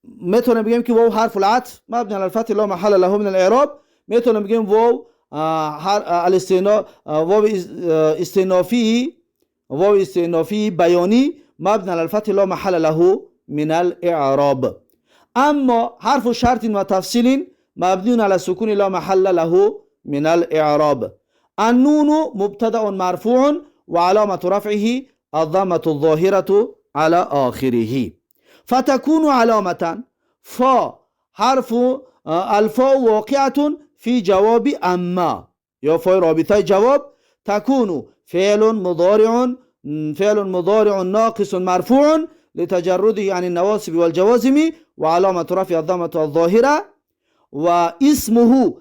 A: میتونیم بگیم که واو حرف العطف مبنی على الفتح لا محل له من الاعراب. میتونیم بگیم واو الاستئنا واو استئنافی، واو استئنافی بیانی مبنی على الفتح لا محل له من الاعراب. اما حرف شرط و تفصیل مبنی على السكون لا محل له من الاعراب. النون مبتدا مرفوع وعلامة رفعه الضمة الظاهرة على آخره. فتكون علامة فا حرف الفاء واقعة في جواب أما یا فای رابطه جواب. تكون فعل مضارع ناقص مرفوع لتجرده عن النواصب والجوازم وعلامة رفع الضمة الظاهرة واسمه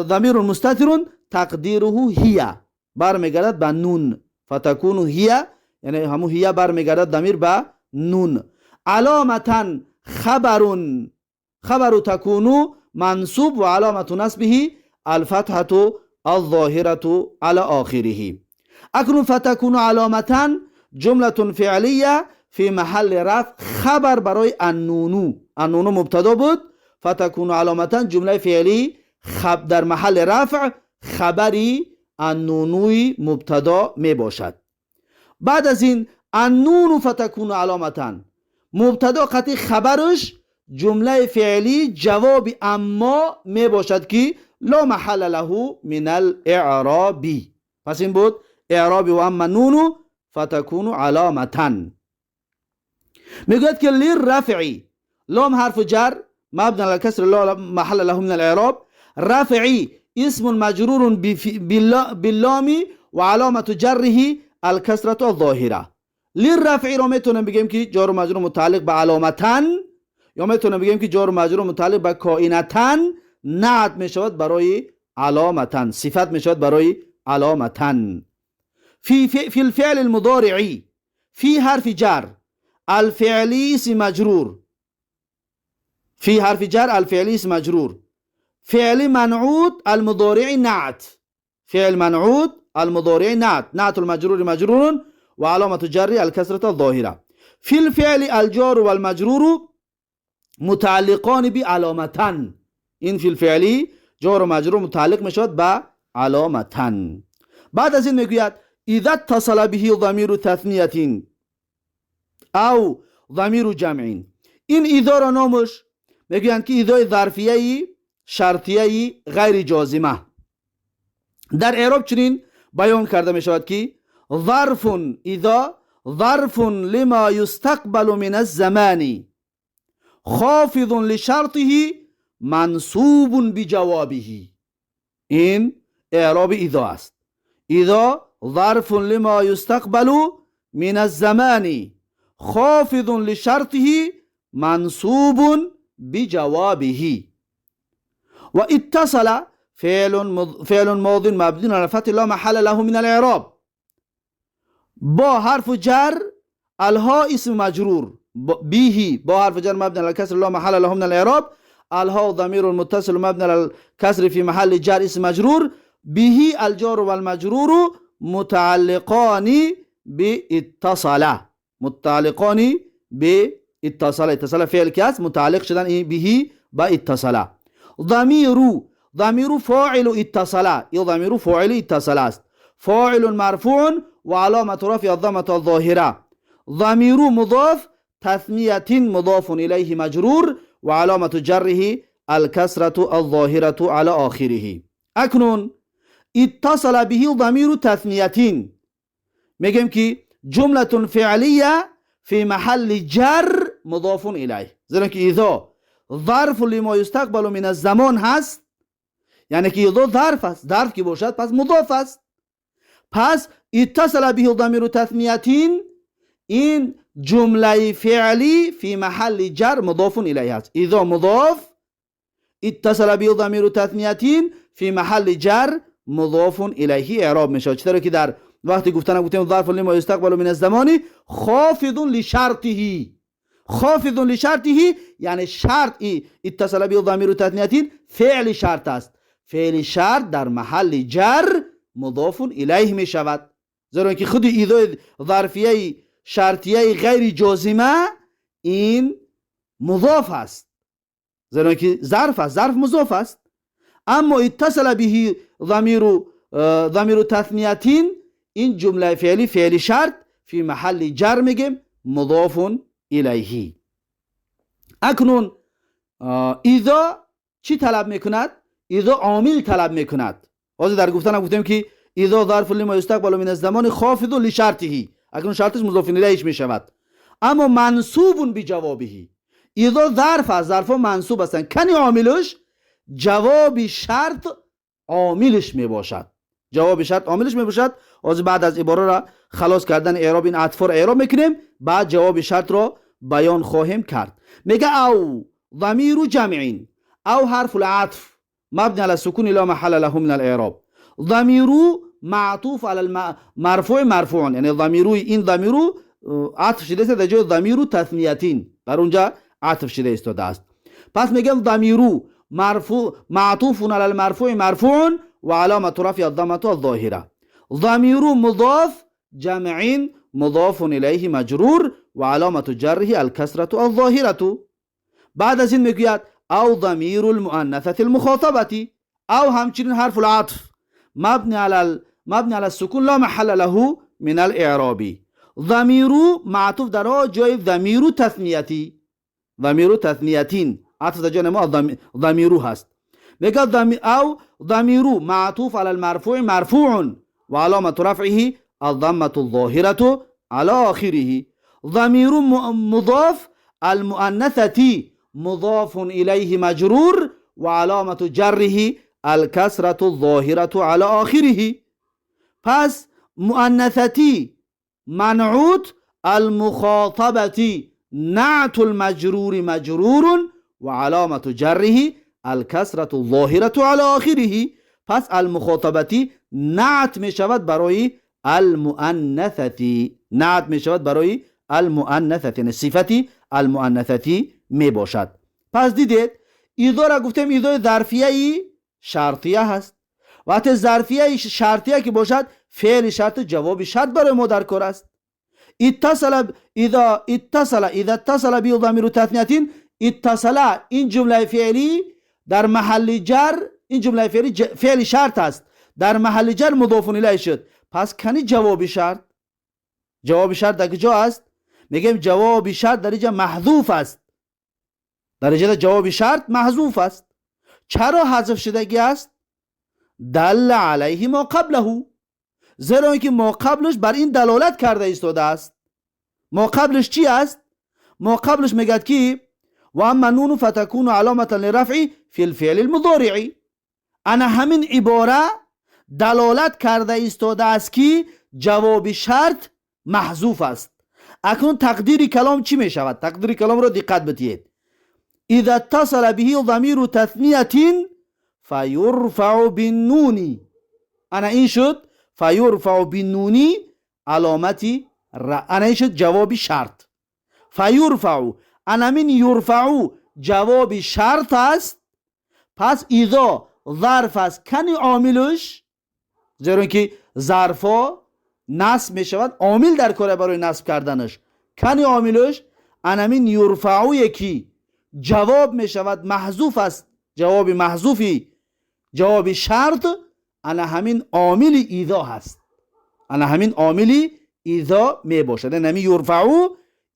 A: ضمير مستتر تقديره هي. برمیگردد به نون. فتكون هي، یعنی همو هي برمیگردد ضمیر به نون. علامة خبر تكون منصوب وعلامة نصبه الفتحة الظاهرة على آخره. اکنون فتكون علامة جملة فعلیه في محل رفع خبر برای النون. النون مبتدا بود. فتكون علامة جمله فعلی در محل رفع خبری النونوی مبتدا می باشد. بعد از این النون فتكون علامة مبتدا قطعی خبرش جمله فعلی جواب اما می باشد که لا محل له من الاعراب. پس این بود اعراب و اما النون فتكون علامة. میگوید که للرفع، لام حرف جر مبنى على الكسر لا محل له من الاعراب. رفع اسم مجرور باللام وعلامة جره الكسرة الظاهرة. للرفع را میتونم بگیم که جار و مجرور متعلق به علامة یا میتونم بگیم که جار و مجرور متعلق به کائنة نعت میشود برای علامة، صفت میشود برای علامة. في الفعل المضارع، في حرف جر، الفعلی اسم مجرور، في حرف جر، الفعلی اسم مجرور، فعل منعوت المضارع نعت، فعل منعوت المضارع نعت، نعت المجرور مجرور وعلامة جر الكسرة الظاهرة. في الفعل الجار والمجرور متعلقان بعلامة. این في الفعل جار و مجرور متعلق میشود به علامة. بعد از این میگوید اذا اتصل به ضمیر تثنیة او ضمیر جمع. این اذا را نامش میگویند که اذای ظرفیه شرطیه غیر جازمه. در اعراب چنین بیان کرده می شود که ظرف اذا ظرف لما يستقبل من الزمان خافض لشرطه منصوب بجوابه. این اعراب اذا است. اذا ظرف لما يستقبل من الزمان، خافض لشرطه، منصوب بجوابه. و اتصل فعل ماض مبني على الفتح لا محل له من الاعراب. با حرف جر، الها اسم مجرور، به با حرف جر مبني على الكسر لا محل له من الاعراب. الها ضمير متصل مبني على الكسر في محل جر اسم مجرور. به الجار والمجرور متعلقان باتصل، متعلقان باتصل. اتصل فعل که است، متعلق شدن به با اتصل. ضمیر، ضمیر فاعل اتصل، این ضمیر فاعل اتصل است، فاعل مرفوع و علامة رفع الضمة الظاهرة. ضمیر مضاف تثنية مضاف إليه مجرور و علامة جره الكسرة الظاهرة على آخره. اکنون اتصل به ضمیر تثنية، میگیم که جملة فعلیه في محل جر مضاف إليه، زیرا که اذا ظرف لما يستقبل من الزمان هست، یعنی که اذا ظرف است، ظرف که باشد پس مضاف است. پس اتصل به ضمیر تثنية، این جمله فعلی في محل جر مضاف الیه است. اذا مضاف، اتصل به ضمیر تثنية في محل جر مضاف الیه اعراب میشه. چطور که در وقتی گفتن گفتیم ظرف لما یستقبل من الزمان خافض لشرطه، خافض لشرطه یعنی شرط اتصل به ضمیر تثنية فعل شرط است، فعل شرط در محل جر مضاف الیه می شود، زیرا که خود اذا ظرفیه شرطیه غیر جازمه این مضاف است، زیرا که ظرف است، ظرف مضاف است. اما اتصل به ضمیر تثنیة این جمله فعلی فعل شرط فی محل جر میگیم مضاف الیه. اکنون اذا چی طلب میکند؟ اذا عامل طلب میکند. حاضر در گفتن گفتیم که اذا ظرف لما یستقبل من الزمان خافض لشرطه، اکنون شرطش مضاف الیهش میشود، اما منصوب بجوابه. اذا ظرف است، ظرف منصوب هستند، کنی عاملش جواب شرط عاملش میباشد، جواب شرط عاملش میباشد. از بعد از عباره را خلاص کردن اعراب این عطف را اعراب میکنیم، بعد جواب شرط را بیان خواهیم کرد. میگه او ضمیر جمع، او حرف العطف مبني على السكون لا محل له من الاعراب. ضمیر معطوف على المرفوع مرفوع، یعنی ضمیر این ضمیر عطف شده است در جای ضمیر تثنیتین، در اونجا عطف شده ایستاده است. پس میگم ضمیر مرفوع معطوف على المرفوع مرفوع و علامة رفع الضمة الظاهرة. ضمیر مضاف جمع مضاف الیه مجرور و علامة جره الكسرة الظاهرة. بعد از این میگوید او ضمیر المؤنثة المخاطبة، او همچنین حرف العطف مبني على السكون لا محل له من الاعراب. ضمیر معطوف در جای ضمیر تثنیتی، ضمیر تثنیتین عطف در جای ما ضمیر هست. میگه او ضمیر معطوف على المرفوع مرفوع و علامة رفعه الضمة الظاهرة على آخره. ضمیر مضاف المؤنثة مضاف إليه مجرور وعلامة جره الكسرة الظاهرة على آخره. پس مؤنثتی منعوت المخاطبة نعت المجرور مجرور وعلامة جره الكسرة الظاهرة على آخره. پس المخاطبة نعت می شود برای المؤنثة، نعت می شود برای المؤنثة، یعنی صفتی المؤنثة می باشد. پس دیدید اذا را گفتیم اذا ظرفیه شرطیه هست. وقتی ظرفیه شرطیه که باشد فعل شرط جواب شرط برای ما در کار است. اتصل اذا اتصل اذا اتصل به ضمیر تثنیه، اتصل این جمله فعلی در محل جر، این جمله فعلی فعل شرط است، در محل جر مضاف الیه شد. پس کنی جواب شرط، جواب شرط در کجا است؟ میگیم جواب شرط در اینجا محذوف است، در اینجا جواب شرط محذوف است. چرا حذف شدگی است؟ دل علیه ما قبله، زیرا اینکه ما قبلش بر این دلالت کرده ایستاده است. ما قبلش چی است؟ ما قبلش میگد که وأما النون فتكون علامة للرفع في الفعل المضارع. ана ҳамин ибора далолат карда истодааст, ки ҷавоби шарт маҳзуф аст. Акнун тақдири калом чӣ мешавад? Тақдири каломро диққат бидиҳед. إذا اتصل به ضمير تثنية فيرفع بالنون. Ана ин шуд فيرفع بالنون аломати, ана ин шуд ҷавоби шарт. فيرفع, анамин يرفع ҷавоби шарт аст. Пас إذا зарф аст. Кани омилуш? Зеро ин ки зарфҳо насб мешавад, омил дар кора барои насб карданаш. Кани омилуш? Анамин يرفع ие ки ҷавоб мешавад, маҳзуф аст, ҷавоби маҳзуфи ҷавоби шарт, ана ҳамин омили إذا ҳаст, ана ҳамин омили إذا мебошад. Ҳамин يرفع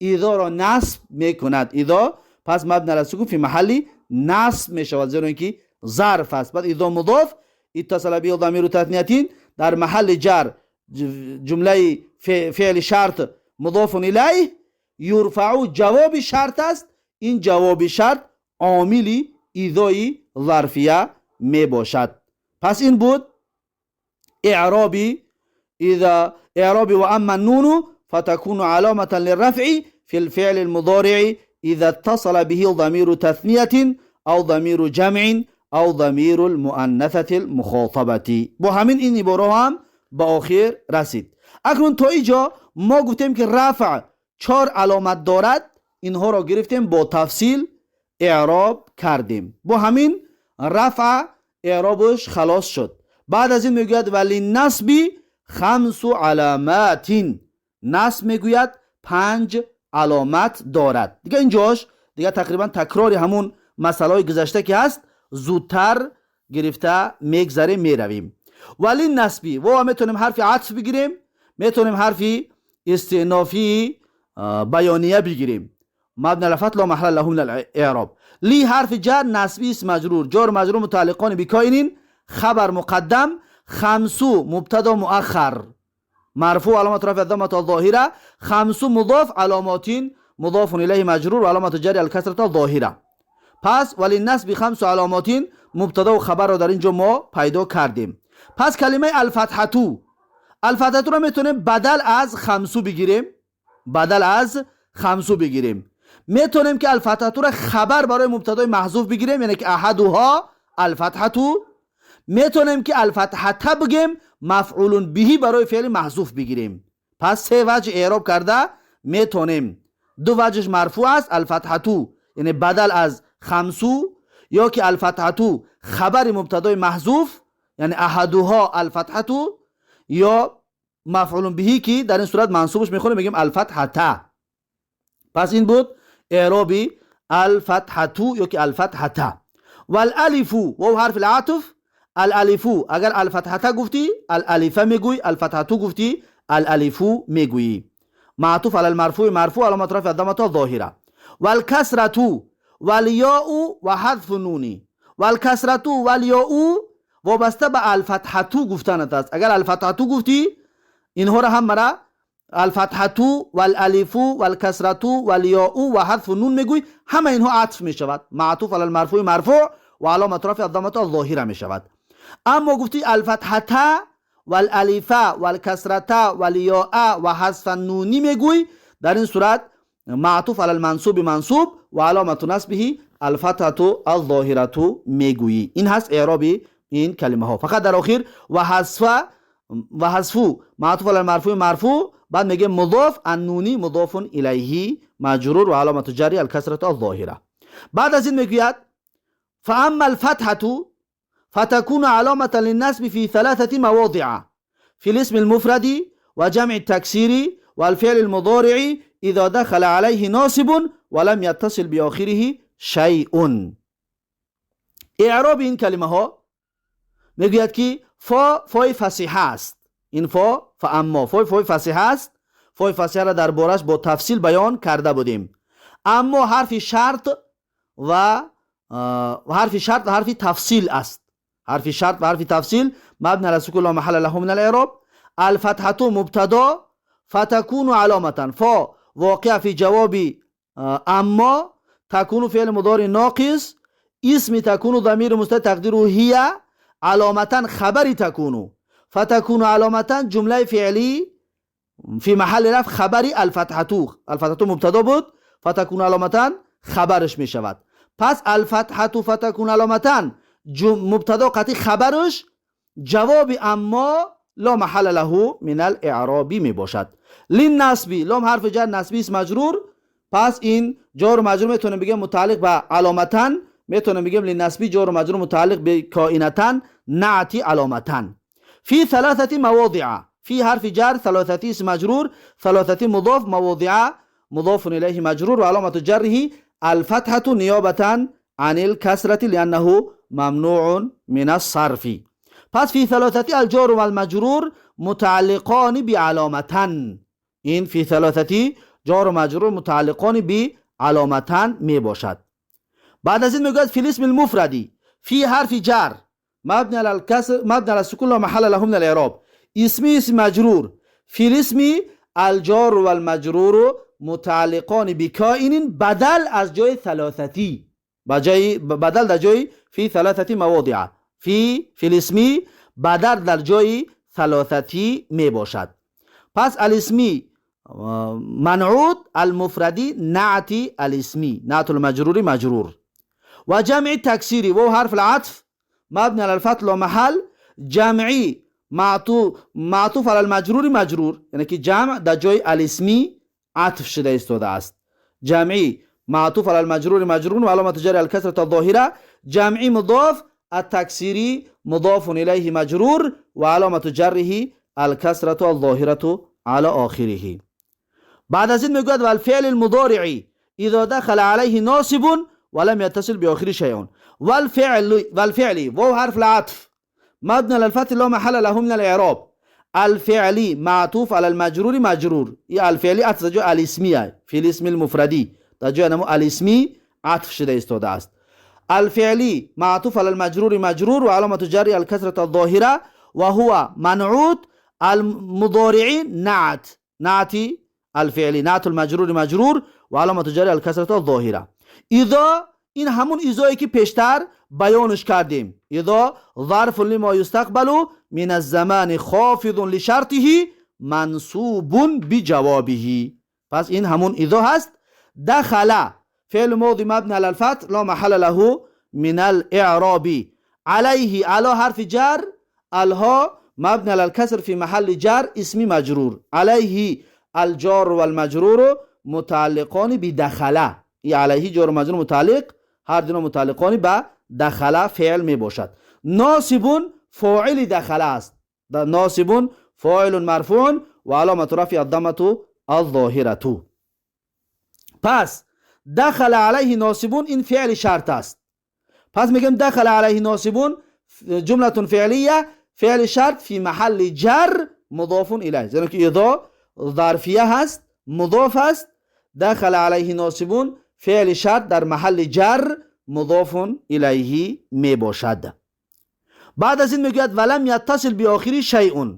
A: إذا ро насб мекунад. إذا пас مبني على السكون في محل نصب мешавад, зеро ин ки зарф аст. Баъд إذا مضاف, اتصل به ضمير تثنية дар маҳалли ҷар, ҷумлаи феъли шарт مضاف إليه, يرفع ҷавоби шарт аст. Ин ҷавоби шарт омили إذا и зарфия мебошад. Пас ин буд إعراب إذا, إعراب وأما النون فتكون علامة للرفع في الفعل المضارع إذا اتصل به ضمير تثنية أو ضمير جمع أو ضمير المؤنثة المخاطبة. Бо ҳамин ин ибораҳо ҳам ба охир расид. Акнун то иҷо мо гуфтем, ки рафъ чор аломат дорад. Инҳоро гирифтем, бо тафсил эъроб кардем. Бо ҳамин рафъ эъробаш халос шуд. Баъд аз ин мегӯяд: وللنصب خمس علامات. Насб, мегӯяд, панҷ аломат дорад. Дига инҷош дига тақрибан такрори ҳамун масъалаҳои гузашта ки ҳаст, зудтар гирифта мегзарем, меравем. وللنصب во метавонем ҳарфи атф бигирем, метавонем ҳарфи истиънофии баёния бигирем. مبني على الفتح لا محل له من الإعراب. ل حرف جر, نصب اسم مجرور, جار مجرور متعلقان بكائن, خبر مقدم, خمس مبتدا مؤخر مرفوع علامة رفع الضمة الظاهرة, خمس مضاف, علامات مضاف إليه مجرور وعلامة جر الكسرة الظاهرة. پس وللنصب خمس علامات, مبتدا و خبر را در اینجا ما پیدا کردیم. پس کلمه الفتحة, الفتحة رو میتونیم بدل از خمس بگیریم، بدل از خمس بگیریم. میتونیم که الفتحة رو خبر برای مبتدای محذوف بگیریم، یعنی که أحدها الفتحة. میتونیم که الفتحة بگیم، مفعول به برای فعل محذوف بگیریم. پس سه وجه اعراب کرده میتونیم. دو وجهش مرفوع است، الفتحة یعنی بدل از خمس، یا که الفتحة خبر مبتدای محذوف، یعنی أحدها الفتحة، یا مفعول به که در این صورت منصوبش میخونیم، میگیم الفتحة. پس این بود اعرابی الفتحة یا که الفتحة. والألف و حرف العطف. الألف, اگر الفتحة گفتی الألف میگوی، الفتحة گفتی الألف میگویی. معطوف على المرفوع مرفوع علامة رفع الضمة الظاهرة. والكسرة والياء وحذف النون. والكسرة والياء وابسته به الفتحة گفتنت است. اگر الفتحة گفتی اینها را هم مرا الفتحة والألف والكسرة والياء وحذف النون میگوی، همه اینها عطف می شود، معطوف على المرفوع مرفوع و علامة رفع الضمة الظاهرة می شود. اما گفتی الفتحة والألف والكسرة والياء وحذف النون میگوی، در این صورت معطوف على المنصوب منصوب و علامة نصبه الفتحة الظاهرة میگویی. این هست اعرابی این کلمه ها. فقط در آخر وحذف وحذف معطوف على المرفوع مرفوع، بعد میگه مضاف, النون مضاف إليه مجرور و علامة جره الكسرة الظاهرة. بعد از این میگوید: فأما الفتحة فتكون علامة للنصب في ثلاثة مواضع: في الاسم المفرد وجمع التكسير والفعل المضارع إذا دخل عليه ناصب ولم يتصل بآخره شيء. اعراب این کلمه ها میگوید که فا فای فصیحه است. این فا, فأما, فای فای فصیحه است. فای فصیحه را در بارش با تفصیل بیان کرده بودیم. اما حرف شرط و حرف شرط و حرف تفصیل است. حرف شرط و حرف تفصیل مبني على السكون لا محل له من الاعراب. الفتحة مبتدا, فتكون علامة, فا واقع في جواب اما. تكون فعل مضارع ناقص، اسم تكون ضمير مستتر تقديره هي، علامة خبر تكون، فتكون علامة جملة فعلي في محل رفع خبر الفتحة. الفتحة مبتدا بود، فتكون علامة خبرش می شود. پس الفتحة فتكون علامة مبتدا قطعی خبرش جواب اما لا محل له من الاعراب می باشد. للنصب، لام حرف جر، نصبی اسم مجرور. پس این جار و مجرور میتونیم بگیم متعلق به علامة، میتونیم بگیم للنصب جار و مجرور متعلق به کائنة، نعتی علامة. في ثلاثة مواضع، في حرف جر، ثلاثة اسم مجرور، ثلاثة مضاف، مواضع مضاف إليه مجرور وعلامة جره الفتحة نيابة عن الكسرة لأنه ممنوع من الصرف. پس في ثلاثة الجار والمجرور متعلقان بعلامة. این في ثلاثة جار و مجرور متعلقان بعلامة می باشد. بعد از این میگوید في الاسم المفرد، في حرف جر مبني على الكسر، مبني على السكون، لا محل له من الاعراب. اسمی اسم مجرور، في الاسم الجار والمجرور متعلقان بكائن بدل از جای ثلاثة، بجای بدل در جای في ثلاثة مواضع. في الاسم بدل در جای ثلاثة می باشد. پس الاسمی منعوت، المفردی نعتی الاسمی، نعت المجرور مجرور. و جمع تکسیری، و حرف العطف مبني على الفتح لا محل، جمعی معطوف على المجرور مجرور، یعنی که جمع در جای الاسمی عطف شده ایستاده است. جمعی معطوف على المجرور مجرور و علامة جر الكسرة الظاهرة. جمعی مضاف، التکسیری مضاف الیه مجرور و علامة جره الكسرة الظاهرة على آخره. بعد از این میگوید والفعل المضارع اذا دخل عليه ناصب ولم يتصل بآخره شيء. والفعل، واو حرف العطف مبني على الفتح لا محل له من الاعراب. الفعلی معطوف على المجرور مجرور. ای الفعلی عطف جای الاسمیه، في الاسم المفردی در جای نمو الاسمی عطف شده ایستاده است. الفعلی معطوف على المجرور مجرور و علامة جر الكسرة الظاهرة وهو منعوت. المضارع نعت، نعتی الفعلی، نعت المجرور مجرور و علامة جر الكسرة الظاهرة. اذا، این همون اذایی که پیشتر بیانش کردیم. اذا ظرف لما يستقبل من الزمان، خافض لشرطه، منصوب بجوابه. پس این همون اذا هست. دخل فعل ماضي مبني على الفتح لا محل له من الاعراب. عليه، على حرف جر، الها مبني على الكسر في محل جر اسم مجرور. عليه الجار والمجرور متعلقان بدخل. ای عليه جار و مجرور متعلق، هر دو متعلقان به دخل فعل می باشد. ناصب فاعل دخل است. ناصب فاعل مرفوع و علامة رفع الضمة الظاهرة. پس دخل علیه ناصب این فعل شرط است. پس میگیم دخل علیه ناصب جملة فعلیه، فعل شرط في محل جر مضاف الیه، زیرا که اذا ظرفیه هست، مضاف است. دخل علیه ناصب فعل شرط در محل جر مضاف الیه می باشد. بعد از این میگوید ولم يتصل بآخره شیء.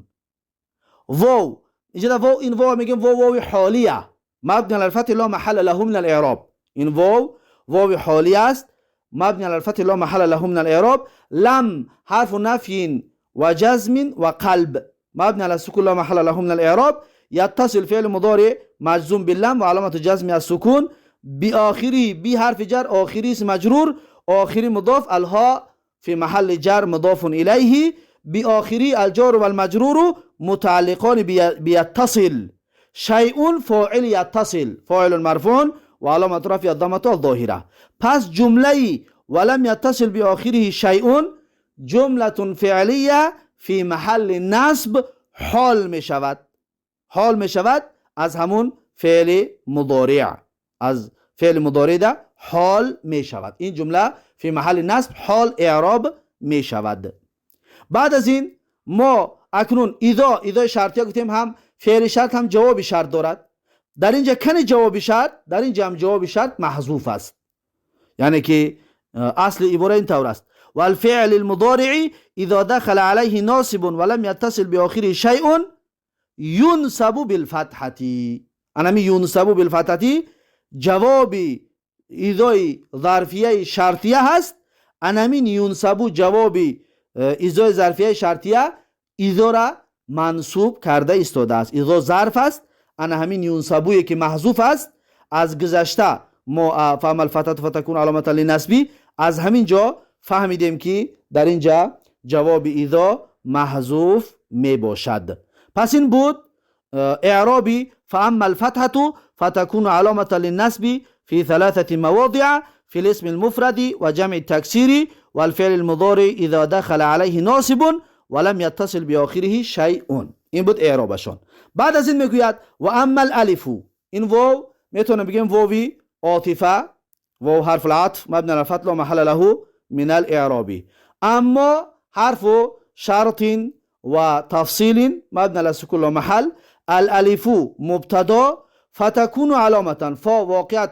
A: واو اینجا واو، این واو میگیم واو، واو حالیه، مبنی على الفتح لا محل له من الاعراب. این واو، واو حالیه است، مبنی على الفتح لا محل له من الاعراب. لم حرف نفی و جزم و قلب، مبني على السكون، لا محل له من الاعراب. يتصل فعل مضارع مجزوم باللم وعلامة جزم السكون. بآخره، بی حرف جر، آخره اسم مجرور، آخره مضاف، الها في محل جر مضاف إليه. بآخره الجار والمجرور متعلقان بيتصل. شيء فاعل يتصل، فاعل مرفوع وعلامة رفع الضمة الظاهرة. پس جمله ولم يتصل بآخره شيء جملة فعلیه في محل نصب حال می شود، حال می شود از همون فعل مضارع، از فعل مضارع ده حال می شود. این جمله في محل نصب حال اعراب می شود. بعد از این ما اکنون اذا، اذا شرطیه گفتیم هم فعل شرط هم جواب شرط دارد. در اینجا کن جواب شرط؟ در اینجا هم جواب شرط محذوف است، یعنی که اصل عباره این طور است: والفعل المضارع اذا دخل عليه ناصب ولم يتصل بآخره شيء ينصب بالفتحة. انمی ينصب بالفتحة جواب изои зарфияи шартия ҳаст. Анамин юнсабу ҷавоби изои зарфияи шартия изора мансуб карда истодааст. Изо зарф аст. Ана ҳамин юнсабуе ки маҳзуф аст аз гузашта мо فأما الفتحة فتكون علامة للنصب аз ҳамин ҷо фаҳмидем, ки дар ин ҷа ҷавоби изо маҳзуф мебошад. Пас ин буд эъроби فأما الفتحة فتكون علامة للنصب في ثلاثة مواضع: في الاسم المفرد وجمع التكسير والفعل المضارع إذا دخل عليه ناصب ولم يتصل بآخره شيء. این بود اعرابشان. بعد از این میگوید وأما الألف. این واو میتونه بگیم واوی عاطفه، واو حرف العطف مبني على الفتح لا محل له من الإعراب. اما حرف شرط وتفصيل مبني على السكون لا محل. الألف مبتدا فتكون علامة فاء واقعة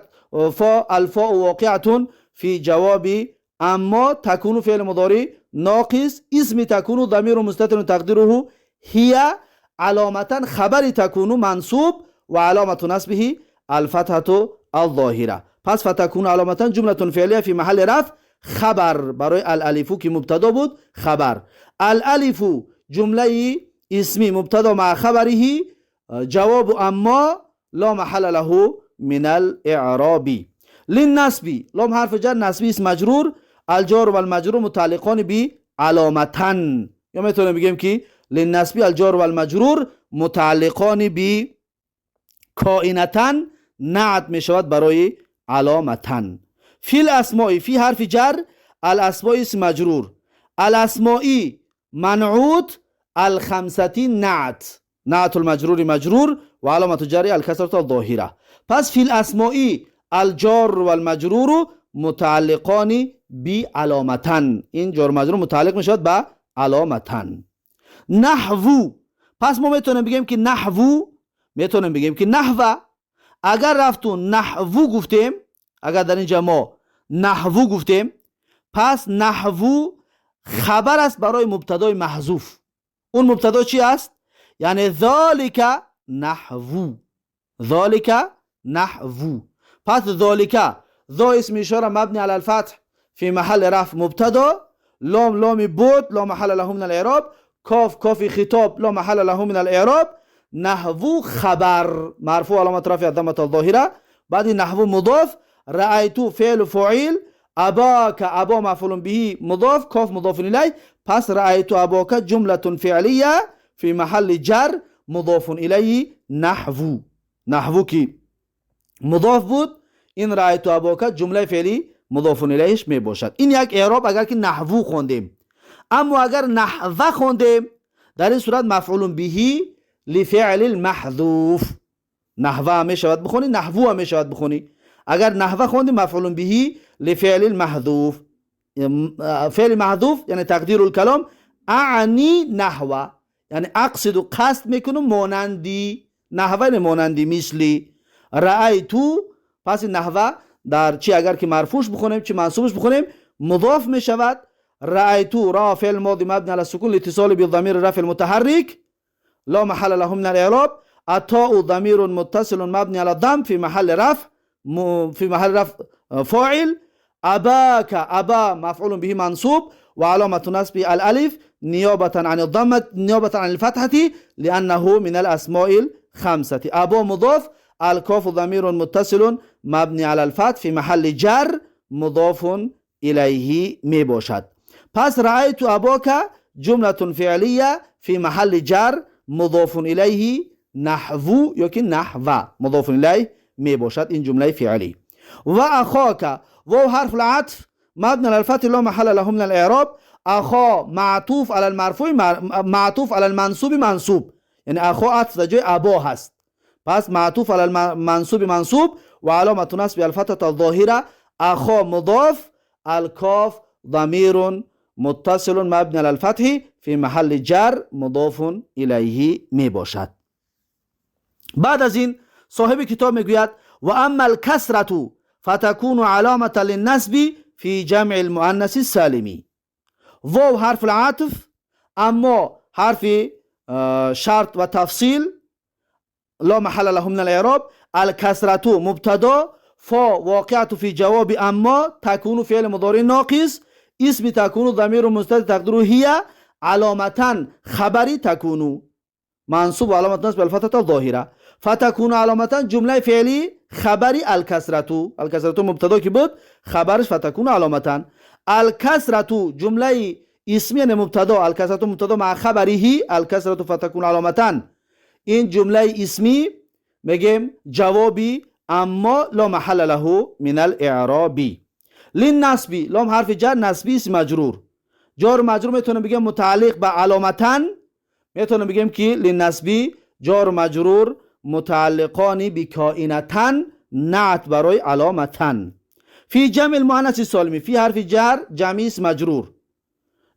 A: فاء الفاء واقعة في جواب أما تكون فعل مضارع ناقص اسم تكون ضمير مستتر تقديره هي علامة خبر تكون منصوب وعلامة نصبه الفتحة الظاهرة. پس فتكون علامة جملة فعلية في محل رفع خبر برای الألف که مبتدا بود خبر. الألف جمله اسمی مبتدا مع خبره جواب أما لا محل له من الإعراب. للنصب لام حرف جر نصبی اسم مجرور الجار والمجرور متعلقان بعلامة. یا میتونیم بگیم که للنصب الجار والمجرور متعلقان بکائنة نعت میشود برای علامة. في الأسماء في حرف جر الأسماء اسم مجرور الأسماء منعوت الخمسة نعت نعت المجرور مجرور وعلامة جره الكسرة الظاهرة. پس في الأسماء الجار والمجرور متعلقان بعلامة. این جار مجرور متعلق میشود به علامة. نحو پس ما میتونیم بگیم که نحو میتونیم بگیم که نحو. اگر رفتون نحو گفتیم، اگر در اینجا ما نحو گفتیم، پس نحو خبر است برای مبتدای محذوف. اون مبتدا چی است؟ یعنی ذلك نحو. ذلك نحو. پس ذلك ذا اسم اشاره مبني على الفتح في محل رفع مبتدا لام لام بعد لا محل له من الاعراب کاف کاف خطاب لا محل له من الاعراب نحو خبر مرفوع علامة رفع الضمة الظاهرة. بعد نحو مضاف رأيت فعل فاعل أباك أبا مفعول به مضاف کاف مضاف إليه. پس رأيت أباك جملة فعلية في محل جر مضاف إليه نحو. نحو که مضاف بود این رأيت أباك جمله فعلی مضاف إليه ش می باشد. این یک اعراب اگر که نحو خوندیم. اما اگر نحو خوندیم در این صورت مفعول به لفعل المحذوف. نحو می شود بخونی، نحو می شود بخونی. اگر نحو خوندیم مفعول به لفعل المحذوف، فعل محذوف یعنی تقدیر الکلام أعني نحو، یعنی أقصد قصد میکنم مانندی نحو یعنی مانندی مثلی رأيت. پس نحو در چی اگر که مرفوعش بخونیم چی منصوبش بخونیم مضاف می شود. رأيت رأى فعل ماضي مبني على السكون لاتصال بالضمير الرفع المتحرك لا محل له من الإعراب. التاء ضمير متصل مبني على الضم في محل رفع في محل رفع فاعل. أباك أبا مفعول به منصوب وعلامة نصبه الألف نيابة عن الضمة نيابة عن الفتحة لأنه من الأسماء الخمسة. أبا مضاف الكاف ضمير متصل مبني على الفتح في محل جر مضاف إليه می باشد. پس رأيت أباك جملة فعلية في محل جر مضاف إليه نحو یا که نحو مضاف إليه می باشد این جمله فعلی. وأخاك واو حرف العطف مبني على الفتح لا محل له من الإعراب. أخا معطوف على المرفوع معطوف على المنصوب منصوب، یعنی أخا عطف در جای أبا هست. پس معطوف على المنصوب منصوب وعلامة نصب الفتحة الظاهرة. أخا مضاف الكاف ضمير متصل مبني على الفتح في محل جر مضاف إليه می باشد. بعد از این صاحب کتاب میگوید وأما الكسرة فتكون علامة للنصب في جمع المؤنث السالم. واو حرف العطف اما حرف شرط و تفصیل لا محل له من الاعراب. الكسرة مبتدا فا واقعة في جواب أما، تكون فعل مضارع ناقص، اسم تكون ضمير مستتر تقديره هي، علامة خبر تكون منصوب علامة نصب الفتحة الظاهرة. فتكون علامة جملة فعلي خبر الكسرة، الكسرة مبتدا که بود خبرش فتكون علامة. الكسرة جملة اسمی مبتدا، الكسرة مبتدا مع خبره الكسرة فتكون علامة. این جمله اسمی میگیم جوابی اما لا محل له من الاعراب. للنصب لام حرف جر نصبی اسم مجرور، جار مجرور میتونه بگیم متعلق به علامتن، میتونه بگیم که للنصب جار مجرور متعلقان بکائنتن نعت برای علامتن. فی جمع المؤنث سالمی، فی حرف جر جمعی اسم مجرور،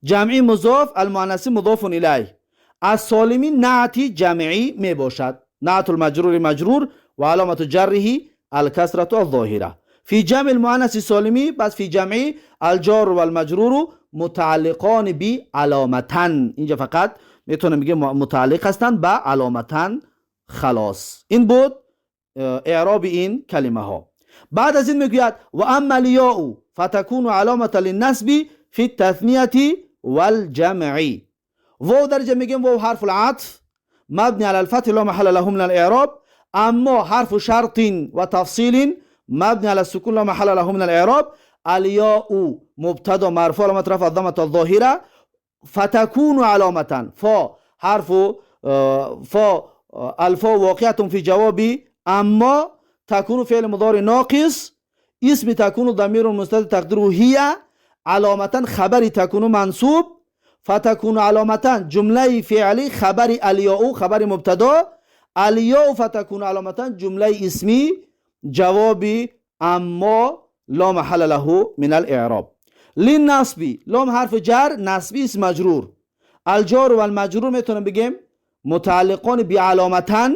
A: جمعی مضاف المؤنث مضاف الیه، از سالمی نعتی جمعی می باشد، نعت المجرور مجرور و علامت جره الکسرة الظاهرة. فی جمع المؤنث سالمی، بس فی جمعی الجار والمجرور متعلقان بعلامتن، اینجا فقط میتونه میگه متعلق هستند به علامتن. خلاص این بود اعراب این کلمه ها. بعد از این میگوید و اما الیاء فتكون علامة للنصب فی التثنیة والجمع. واو درجه میگیم واو حرف العطف مبنی على الفتح لا محل له من الاعراب، اما حرف شرط و تفصیل مبنی على السكون لا محل له من الاعراب. الياء مبتدا مرفوع علامة رفع الضمة الظاهرة فتكون علامة. فا حرف فا الفا واقعة في جواب اما، تكون فعل مضارع ناقص، اسم تكون ضمير مستتر تقديره هي، علامة خبر تكون منصوب، فتكون علامة جملة فعلی خبر الياء خبر مبتدا، الياء فتكون علامة جملة اسمی جواب اما لا محل له من الاعراب. للنصب لام حرف جر نصبی اسم مجرور، الجار والمجرور میتونم بگیم متعلقان بعلامتن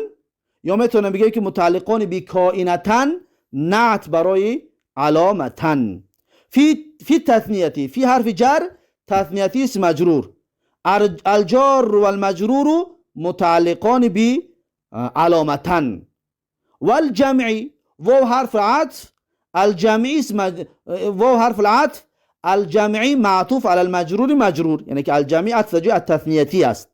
A: یا میتونم بگیم که متعلقان بکائنتن نعت برای علامتن. فی تثنیتی، فی حرف جر تثنیتی اسم مجرور، الجار والمجرور متعلقان بعلامتن. والجمعی واو حرف عطف الجمعی اسم واو حرف العطف الجمعی معطوف علی المجرور مجرور، یعنی که الجمعی عطف جای التثنیتی است،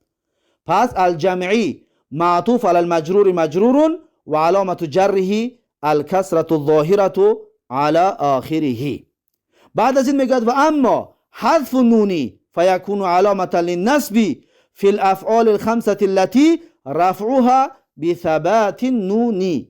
A: پس الجمعی معطوف علی المجرور مجرور و علامة جره الکسرة الظاهرة على آخره. بعد از این میگوید و اما حذف النون فيكون علامة للنصب في الأفعال الخمسة التي رفعها بثبات النون.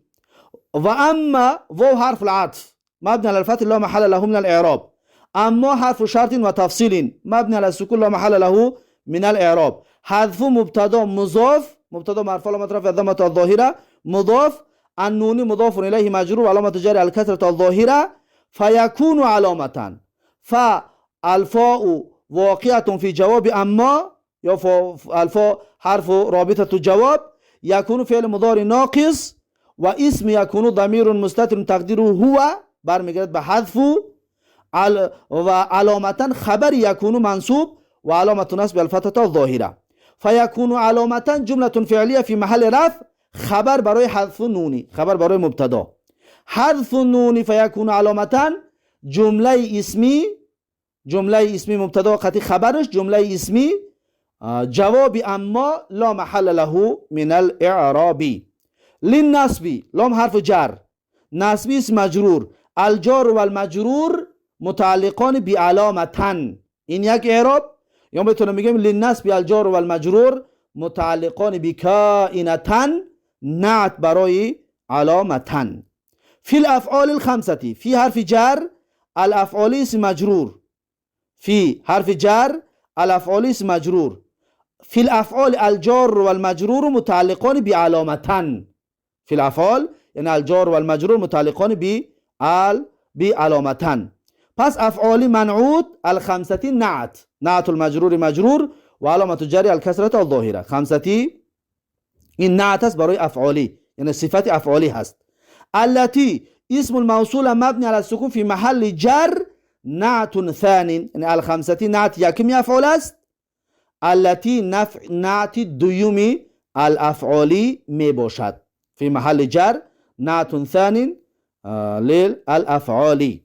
A: و اما واو حرف العطف مبني على الفتح لا محل له من الاعراب، اما حرف شرط و تفصیل مبني على السكون لا محل له من الاعراب. حذف مبتدا مضاف، مبتدا مرفوع علامة رفع الضمة الظاهرة، مضاف النون مضاف إليه مجرور علامة جر الكسرة الظاهرة فيكون علامة. فالفاء واقعة في جواب أما، یا الفاء حرف رابطة جواب، يكون فعل مضارع ناقص و اسم يكون ضمير مستتر تقديره هو برمیگرد به حذف و علامة خبر يكون منصوب و علامة نصب الفتحة الظاهرة فيكون علامة جملة فعلية في محل رفع خبر برای حذف نونی، خبر برای مبتدا. حذف نونی فيكون علامة جمله اسمی، جمله اسمی مبتدا قطعی خبرش جمله اسمی جواب اما لا محل له من الاعراب. للنصب لام حرف جر نصبی اسم مجرور، الجار والمجرور متعلقان بعلامتن، این یک اعراب. یا میتونم بگیم للنصب الجار والمجرور متعلقان بکائنتن نعت برای علامتن. فی الافعال الخمسة فی حرف جر الافعال اسم مجرور، فی حرف جر الافعال اسم مجرور، فی الافعال الجار والمجرور متعلقان بعلامتن، فی الافعال یعنی الجار والمجرور متعلقان بعلامتن. پس افعال منعوت الخمسة نعت، نعت المجرور مجرور و علامة جر الکسرة الظاهرة. خمسة این نعت است برای افعالی، یعنی صفت افعالی هست. التي اسم الموصول مبني على السكون في محل جر نعت ثاني، یعنی الخمسة نعت یکمی افعال است، التي نعت دویمی الافعالی می باشد. في محل جر نعت ثاني للأفعال.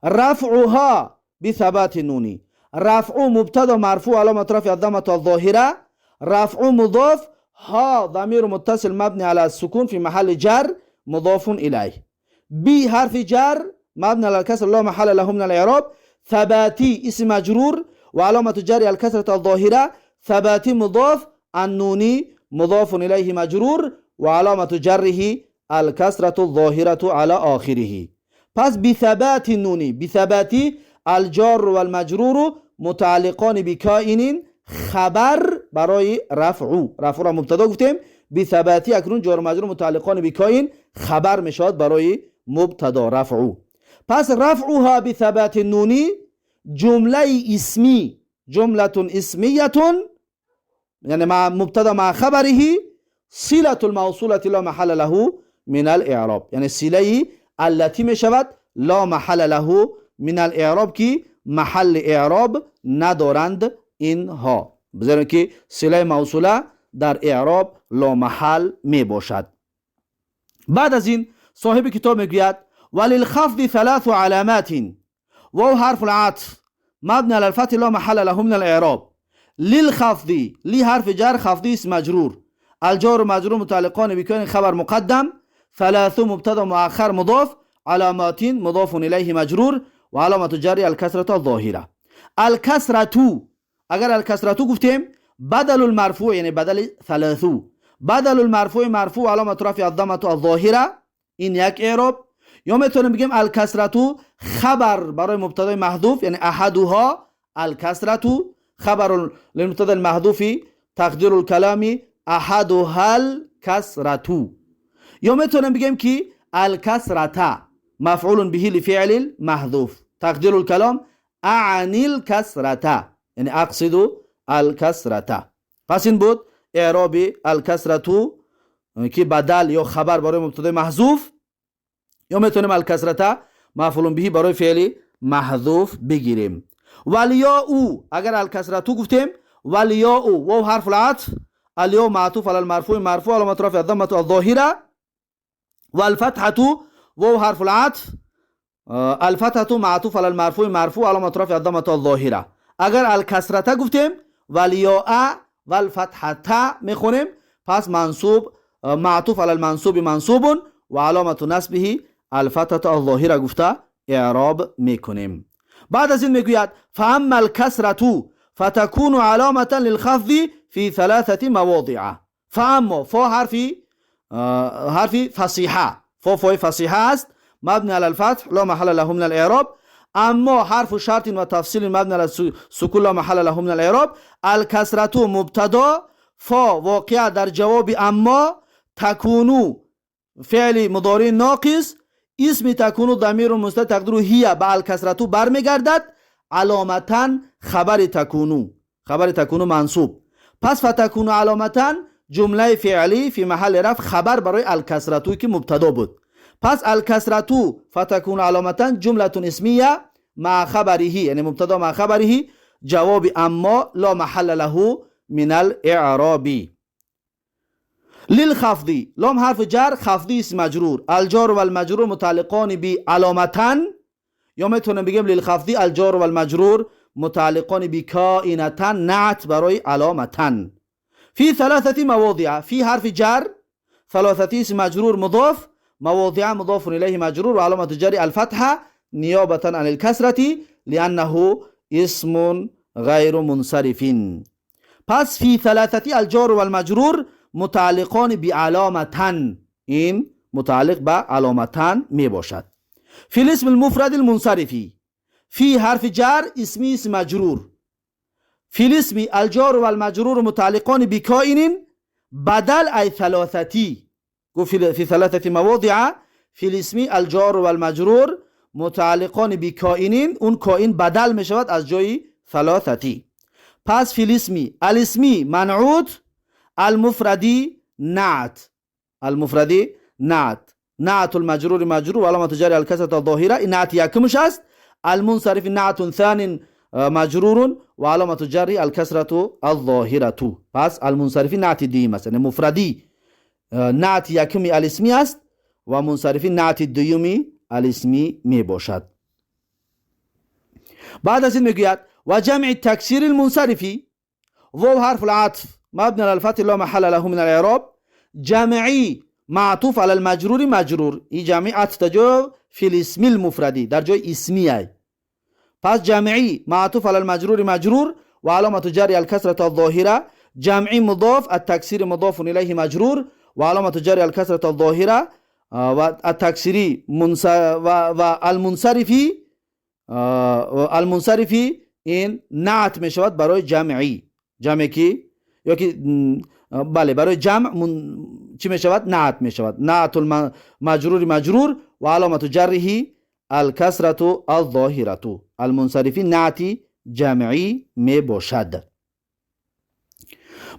A: رفعها بثبات النون، رفع مبتدا مرفوع علامة رفع الضمة الظاهرة، رفع مضاف، ها ضمير متصل مبني على السكون في محل جر مضاف إليه، ب حرف جر مبني على الكسر لا محل له من الإعراب، ثباتي اسم مجرور وعلامة جر الكسرة الظاهرة، ثباتي مضاف، النوني مضاف إليه مجرور وعلامة جره الكسرة الظاهرة على آخره. پس بثبات النوني، بثبات الجار والمجرور متعلقان بكائن خبر برای رفع، رفع را مبتدا گفتیم، بثباتی اکنون جار و مجرور متعلقان بكائن خبر میشود برای مبتدا رفع. پس رفعها بثبات النونی جمله اسمی، جملة اسمیة یعنی مع مبتدا مع خبره، صلة الموصولة لا محل له من الاعراب، یعنی صله التي می شود لا محل له من الاعراب که محل اعراب ندارند اینها، بذاریم که صله موصوله در اعراب لا محل می باشد. بعد از این صاحب کتاب میگوید وللخفض ثلاث علامات، واو حرف العطف مبني على الفتح لا محل له من الاعراب، للخفض لی حرف جر، خفض اسم مجرور، الجار مجرور متعلقان بكون خبر مقدم، ثلاث مبتدا مؤخر مضاف، علامات مضاف الیه مجرور وعلامة جر الكسرة الظاهرة. الكسرة اگر الكسرة گفتیم بدل المرفوع یعنی بدل ثلاث، بدل المرفوع مرفوع علامة رفع الضمة الظاهرة، این یک اعراب. یا میتونیم بگیم الكسرة خبر برای مبتدای محذوف یعنی احدها الكسرة خبر للمبتدا المحذوف تقدیر الكلام احدها الكسرة. یا میتونیم بگیم که الكسرة مفعول به لفعل المحذوف تقدیر الكلام اعني الكسرة یعنی اقصد الكسرة. پس این بود اعراب الكسرة که بدل یا خبر برای مبتدای محذوف، یا میتونیم الكسرة مفعول به برای فعل محذوف بگیریم. والیا او اگر الكسرة گفتیم والیا او واو حرف العطف، الياء معطوف على المرفوع مرفوع علامة رفع الضمة الظاهرة، والفتحة واو حرف العطف، الفتحة معطوف على المرفوع مرفوع علامة رفع الضمة الظاهرة. اگر الكسرة گفتیم والياء والفتحة میخونیم، پس منصوب معطوف على المنصوب منصوب وعلامة نصبه الفتحة الظاهرة گفته اعراب میکنیم. بعد از این میگوید فاما الكسرة فتكون علامة للخفض في ثلاثة مواضع. فاما فا حرف فصیحه، فا فای فصیحه است مبنی على الفتح لا محل له من الاعراب. اما حرف شرط و تفصیل مبنی على السکون لا محل له من الاعراب. الكسرة مبتدا، فا واقع در جواب اما، تكون فعل مضارع ناقص، اسم تكون ضمیر مستتر تقدیره هي به الكسرة برمیگردد، علامتا خبر تكون، خبر تكون منصوب. پس فتكون علامتا جمله فعلی فی محل رفع خبر برای الكسرة که مبتدا بود. پس الكسرة فتكون علامتا جمله اسمیه مع خبره یعنی مبتدا مع خبره، جواب اما لا محل له من الاعراب. للخفض لام حرف جر، خفضی اسم مجرور، الجار والمجرور متعلقان بعلامتا، یا میتونم بگیم للخفض الجار والمجرور متعلقان بکائنة نعت برای علامتا. في ثلاثة مواضع، في حرف جر، ثلاثة اسم مجرور مضاف، مواضع مضاف إليه مجرور وعلامة جر الفتحة نيابة عن الكسرة لأنه اسم غير منصرف. پس في ثلاثة الجار والمجرور متعلقان بعلامة، این متعلق به علامة می باشد. في الاسم المفرد المنصرف، في حرف جر اسمی اسم مجرور، في الاسم الجار والمجرور متعلقان بكائن بدل أي ثلاثة، في ثلاثة مواضع في الاسم الجار والمجرور متعلقان بكائن، اون کائن بدل می شود از جای ثلاثة. پس في الاسم الاسمی منعوت، المفردی نعت، المفردی نعت، نعت المجرور مجرور وعلامة جر الكسرة الظاهرة، نعت یکمش است. المنصرف نعت ثان مجرور وعلامة جر الكسرة الظاهرة. پس المنصرف نعت دوم است، یعنی مفردی نعت یکمی الاسمی است و منصرفی نعت دومی الاسمی میباشد. بعد از این میگوید و جمع تکسیر المنصرفی، واو حرف العطف مبنی على الفتح لا محل له من الاعراب، جمعی معطوف علی المجرور مجرور، این جمعی عطف تجو فی الاسم المفردی در جای اسمی ای. پس جمعی معطوف علی المجرور مجرور و علامت جر الکسرة الظاهرة، جمعی مضاف التکسیر مضاف الیه مجرور و علامت جر الکسرة الظاهرة و التکسیری و المنصرفی، المنصرفی این نعت می شود برای جمعی، جمعی کی یا که بله برای جمع چی می شود؟ نعت می شود، نعت المجرور مجرور و علامت جره الکسرة الظاهرة، المنصرفی نعتی جمعی می باشد.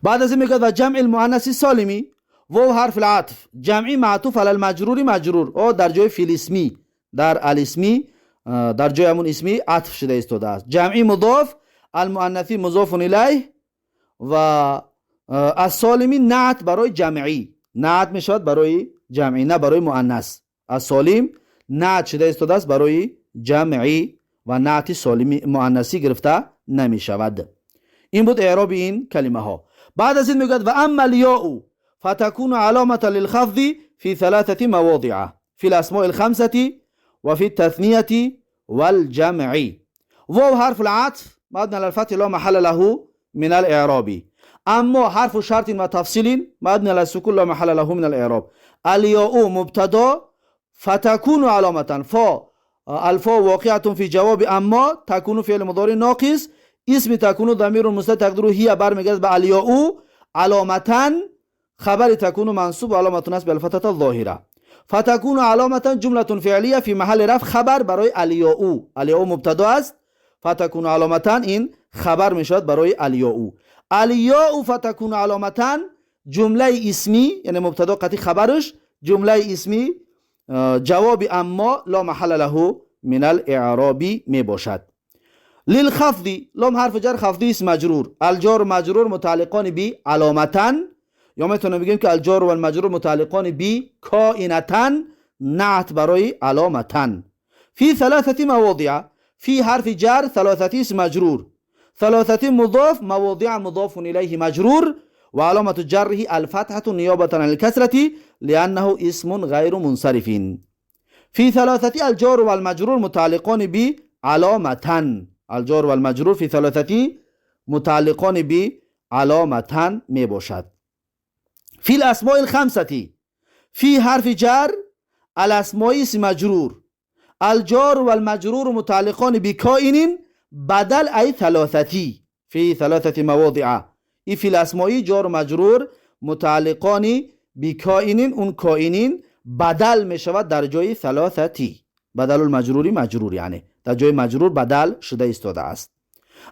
A: بعد از این میگه و جمع المؤنث سالمی، واو حرف العطف جمعی معطوف علی المجرور مجرور، او در جای فی الاسمی در الاسمی در جای همون اسمی عطف شده ایستاده است. جمعی مضاف المؤنثی مضاف الیه و السالمی نعت برای جمعی، نعت می شود برای جمعی نه برای مؤنث. السالم نعت شده ایستاده است برای جمعی و نعت سالمی مؤنثی گرفته نمی شود. این بود اعراب این کلمه ها. بعد از این میگوید و اما الیاء فتكون علامة للخفض في ثلاثة مواضع في الأسماء الخمسة وفي التثنية والجمع. واو حرف العطف مبني على الفتح لا محل له من الإعراب. اما حرف شرط و تفصیل مبني على السكون لا محل له من الإعراب. الياء مبتدا فتكون علامة فا الفاء واقعة في جواب اما تكون فعل مضارع ناقص اسم تكون ضمیر مستتر تقدیره هي برمیگرده به الیاء علامة خبر تكون منصوب علامة نصب الفتحة الظاهرة فتكون علامة جملة فعلیه في محل رفع خبر برای الیاء، الیاء مبتدا است، فتكون علامة این خبر میشود برای الیاء. الیاء فتكون علامة جمله اسمی یعنی مبتدا قطعی خبرش جمله اسمی جواب اما لا محل له من الاعراب می باشد. للخفض لام حرف جر خفضی اسم مجرور، الجار مجرور متعلقان بی علامتا، یا میتونم بگیم که الجار و المجرور متعلقان بی کائنتا نعت برای علامتا. فی ثلاثه مواضع فی حرف جر ثلاثه اسم مجرور، ثلاثه مضاف مواضع مضاف الیه مجرور و علامة جره الفتحة نیابة عن الكسرة لأنه اسم غیر منصرف. في ثلاثة الجار والمجرور متعلقان بعلامة، الجار والمجرور في ثلاثة متعلقان بعلامة می باشد. في الأسماء الخمسة في حرف جر الأسماء اسم مجرور، الجار والمجرور متعلقان بكائن بدل أي ثلاثة في ثلاثة مواضع. ای فی الاسمائی جار و مجرور متعلقان بکائنین، اون کائنین بدل می شود در جای ثلاثتی، بدل المجروری مجرور یعنی در جای مجرور بدل شده ایستاده است.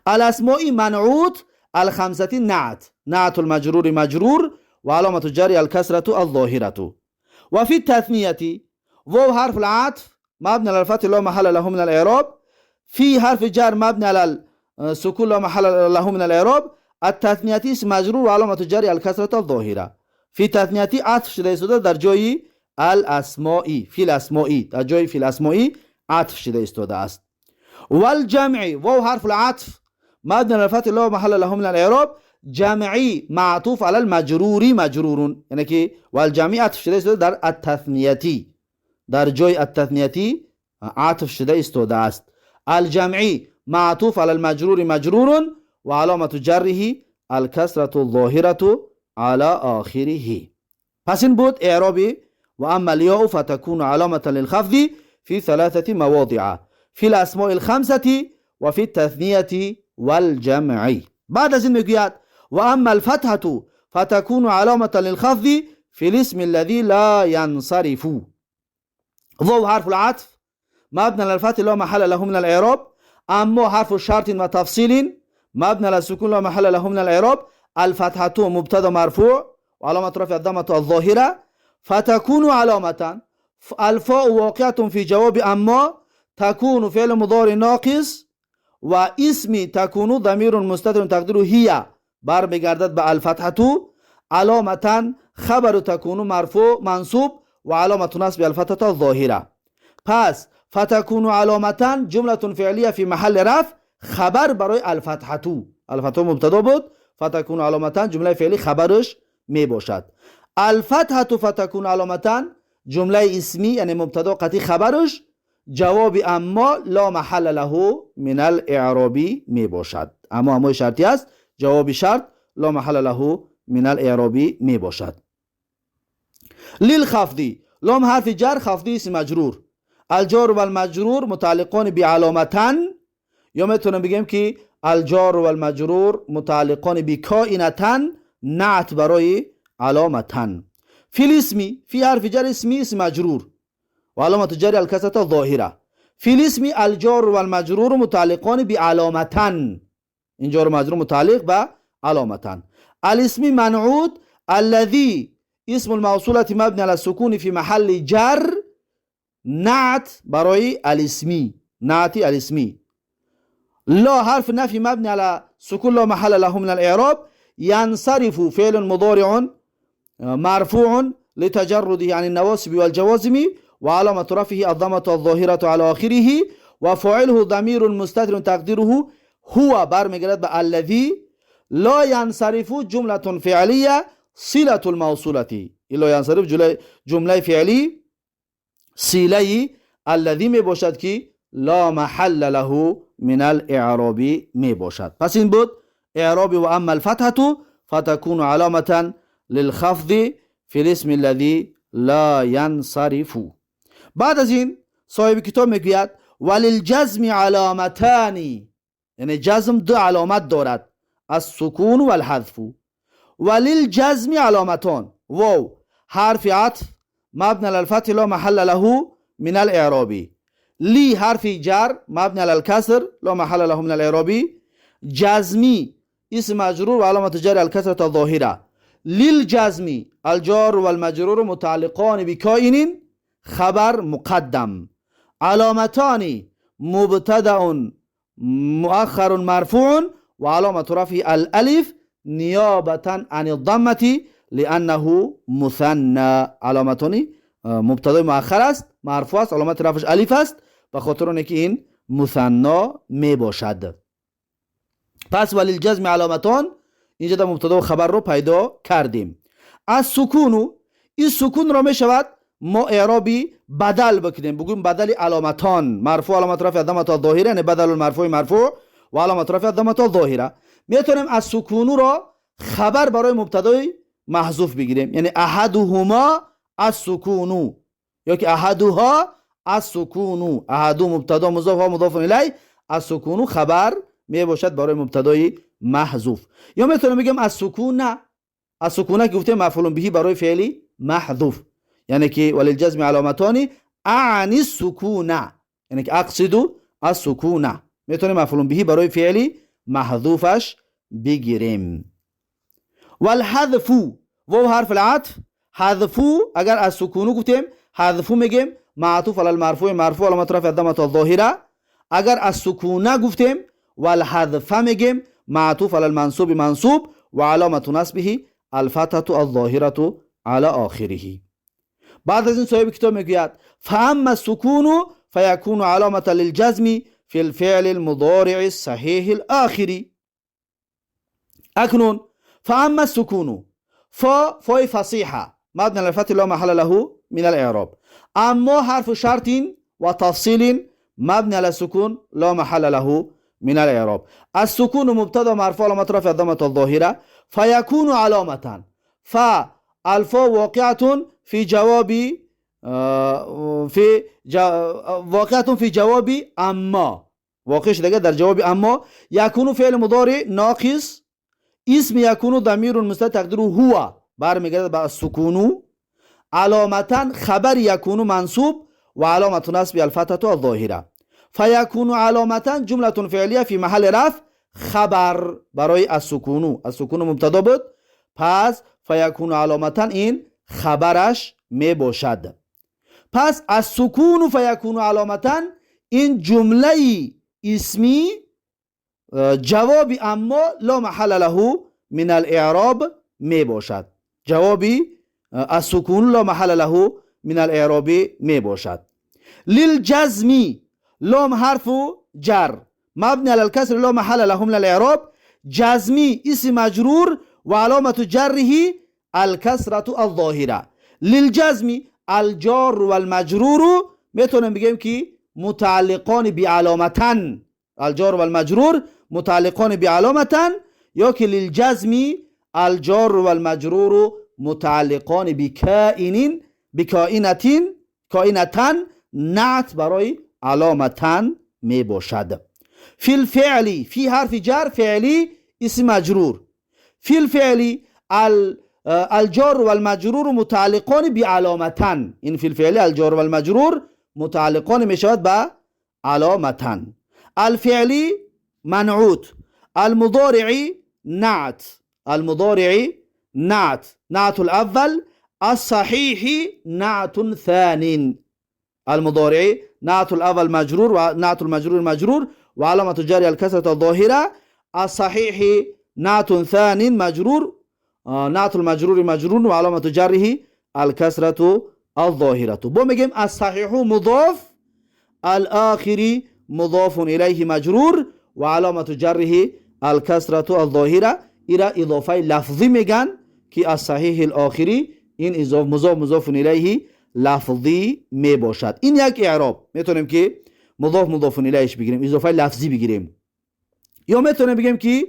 A: الاسمائی منعوت الخمستی نعت، نعت المجرور مجرور و علامت جر الکسرة الظاهرة. و فی التثنیة واو حرف العطف مبنی علی الفتح لا محل له من الاعراب، فی حرف جر مبنی علی السکون لا محل له من الاعراب، التثنیتی اسم مجرور و علامت جر الکسرة الظاهرة. فی تثنیتی عطف شده ایستاده در جای الاسمائی، فی الاسمائی در جای فی الاسمائی عطف شده ایستاده است. والجمع واو حرف العطف مبنی علی الفتح لا محل له من الاعراب، جمعی معطوف علی المجرور مجرور، یعنی که والجمعی عطف شده ایستاده در التثنیتی، در جای التثنیتی عطف شده ایستاده است. الجمعی معطوف علی المجرور مجرور و علامت جره الکسرة الظاهرة على آخره. پس این بود اعرابی و اما الیاء فتكون علامة للخفض في ثلاثة مواضع في الأسماء الخمسة وفي التثنية والجمع. بعد از این میگوید و اما الفتحة فتكون علامة للخفض في الاسم الذي لا ينصرف. واو حرف العطف مبنى على الفتح لا محل له من الاعراب، اما حرف شرط و تفصیل مبنى على السكون لا محل له من الاعراب، الفتحة مبتدا مرفوع وعلامة رفع الضمة الظاهرة فتكون علامة الفاء واقعة في جواب اما تكون فعل مضارع ناقص و اسم تكون ضمیر مستتر تقدیره هي برمیگردد به الفتحة علامة خبر تكون مرفوع منصوب و علامة نصب الفتحة الظاهرة. پس فتكون علامة جملة فعلية في محل رفع خبر برای الفتحة. الفتحة مبتدا بود، فتكون علامة جمله فعلی خبرش می باشد. الفتحة فتكون علامة جمله اسمی، یعنی مبتدا قطعی خبرش، جواب اما لا محل له من الاعراب می باشد. اما امای شرطی است، جواب شرط لا محل له من الاعراب می باشد. للخفض، لام حرف جر، خفضی اسم مجرور، الجار و المجرور متعلقان بعلامتن، یا میتونم بگیم که الجار و المجرور متعلقان بکائنتن، نعت برای علامتن. فی الاسمی، فی حرف جر اسمی، اسم مجرور و علامت جر الکسرة الظاهرة. فی الاسم الجار و المجرور متعلقان بعلامتن، این جار و مجرور متعلق به علامتن. الاسم منعوت الذي اسم الموصولة مبني على السكون في محل جر، نعت برای الاسمی، نعت الاسمی. لا حرف نفي مبني على سكون لا محل له من الإعراب. ينصرف فعل مضارع مرفوع لتجرده عن النواصب والجوازم وعلامة رفعه الضمة الظاهرة على آخره وفاعله ضمير مستتر تقديره هو، برمیگرد به الذي. لا ينصرف جملة فعلية صلة الموصولة، لا ينصرف جمله فعلی صله الذي می باشد که لا محل له من الاعراب می باشد. پس این بود اعراب و اما الفتحة فتكون علامة للخفض في الاسم الذي لا ينصرف. بعد از این صاحب کتاب میگوید وللجزم علامتان، یعنی جزم دو علامت دارد، السکون و الحذف. وللجزم علامتان، واو حرف عطف مبني على الفتح لا محل له من الاعراب، لی حرف جر مبني على الكسر لا محل له من الاعراب، جزمی اسم مجرور و علامت جر الكسرة الظاهرة. للجزم الجار والمجرور متعلقان بكائن خبر مقدم، علامتان مبتدا مؤخر مرفوع وعلامة رفعه الالف نیابة عن الضمة لأنه مثنى. علامتان مبتدا مؤخر است، مرفوع است، علامت رفعش الف است به خاطر اونه که این مثنا می باشد. پس وللجزم علامتان، اینجا در مبتدا و خبر رو پیدا کردیم. السکون، این سکون را می شود ما اعرابی بدل بکنیم، بگویم بدل علامتان، مرفوع علامت رفع الضمة الظاهره، یعنی بدل المرفوع مرفوع و علامت رفع الضمة الظاهره. میتونیم السکون را خبر برای مبتدای محذوف بگیریم، یعنی احدهما السکون یا که احدها السکون، احدو مبتدا مضاف و مضاف الیه، السکون خبر می باشد برای مبتدای محذوف. یا میتونم بگم السکون، السکون که گفتیم مفعول به برای فعلی محذوف، یعنی که وللجزم علامتان اعنی السکون، یعنی که اقصد السکون، میتونیم مفعول به برای فعلی محذوفش بگیریم. والحذف، واو حرف العطف، حذف اگر السکون گفتیم حذف میگیم معطوف علی المرفوع مرفوع علامت رفع الضمة الظاهره. اگر السکون گفتیم والحذف میگیم معطوف علی المنصوب منصوب و علامت نصبه الفتحة الظاهرة على آخره. بعد از این صاحب کتاب میگوید فاما السکون فیکون علامة للجزم في الفعل المضارع الصحيح الآخر. اکنون فاما السکون، فا فای فصیحة مبني على الفتح لا محل له من الاعراب، اما حرف شرط و تفصیل مبني على السكون لا محل له من الاعراب. السكون مبتدا مرفوع علامة رفع الضمة الظاهرة فيكون علامة، فالفاء واقعة في جواب في واقعة في جواب اما، واقع دیگه در جواب اما. يكون فعل مضارع ناقص، اسم يكون ضمير مستتر تقديره هو، برمیگرده به السکون، علامتا خبر يكون منصوب و علامة نصب الفتحة الظاهرة. فيكون علامة جملة فعلیه في محل رفع خبر برای السکون، السکون مبتدا بود، پس فیکون علامتا این خبرش می باشد. پس السکون فیکون علامتا این جمله اسمی جواب اما لا محل له من الاعراب می باشد، جوابی السکون لا محل له من الاعراب می باشد. للجزم، لام حرف جر مبني على الكسر لا محل له من الاعراب. جزمي اسم مجرور وعلامة جره الكسرة الظاهرة. للجزم الجار والمجرور میتونیم بگیم که متعلقان بعلامتن، الجار والمجرور متعلقان بعلامتن، یا که للجزم الجار والمجرور متعلقان بكائن بكائنة کائنتن، نعت برای علامتن می باشد. فی الفعل، فی حرف جر، فعلی اسم مجرور. فی الفعل الجار والمجرور متعلقان بعلامتن. این فی الفعل الجار والمجرور متعلقان می شود به علامتن. الفعلی منعوت، المضارع نعت، المضارع نعت، نعت الاول. الصحيح نعت ثان. المضارع نعت الأول مجرور ونعت المجرور مجرور وعلامة جر الكسرة الظاهرة. الصحيح نعت ثان مجرور، نعت المجرور مجرور وعلامة جره الكسرة الظاهرة. بو میگیم الصحيح مضاف، الآخر مضاف إليه مجرور وعلامة جره الكسرة الظاهرة. إلى إضافة لفظي میگن که الصحيح الآخری این اضافه مضاف مضاف الیه لفظی می باشد. این یک اعراب میتونیم که مضاف مضاف الیهش بگیریم، اضافه لفظی بگیریم، یا میتونیم بگیم که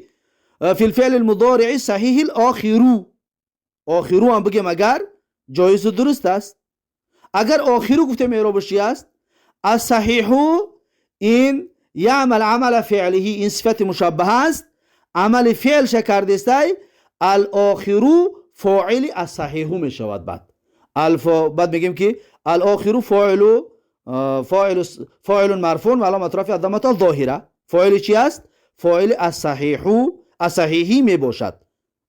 A: فی الفعل المضارع صحیح الاخر، آخرو هم بگیم اگر جایز و درست است. اگر آخرو گفتیم اعرابش چی است؟ الصحیح این یعمل عمل فعله، این صفت مشبه است، عمل فعل کرده است. الاخرو فاعل الصحیح می شود. بعد بعد میگیم که الاخر فاعل فاعل فاعل مرفوع و علامت رفع الضمه الظاهره. فاعل چی است؟ فاعل الصحیح، الصحیحی می باشد.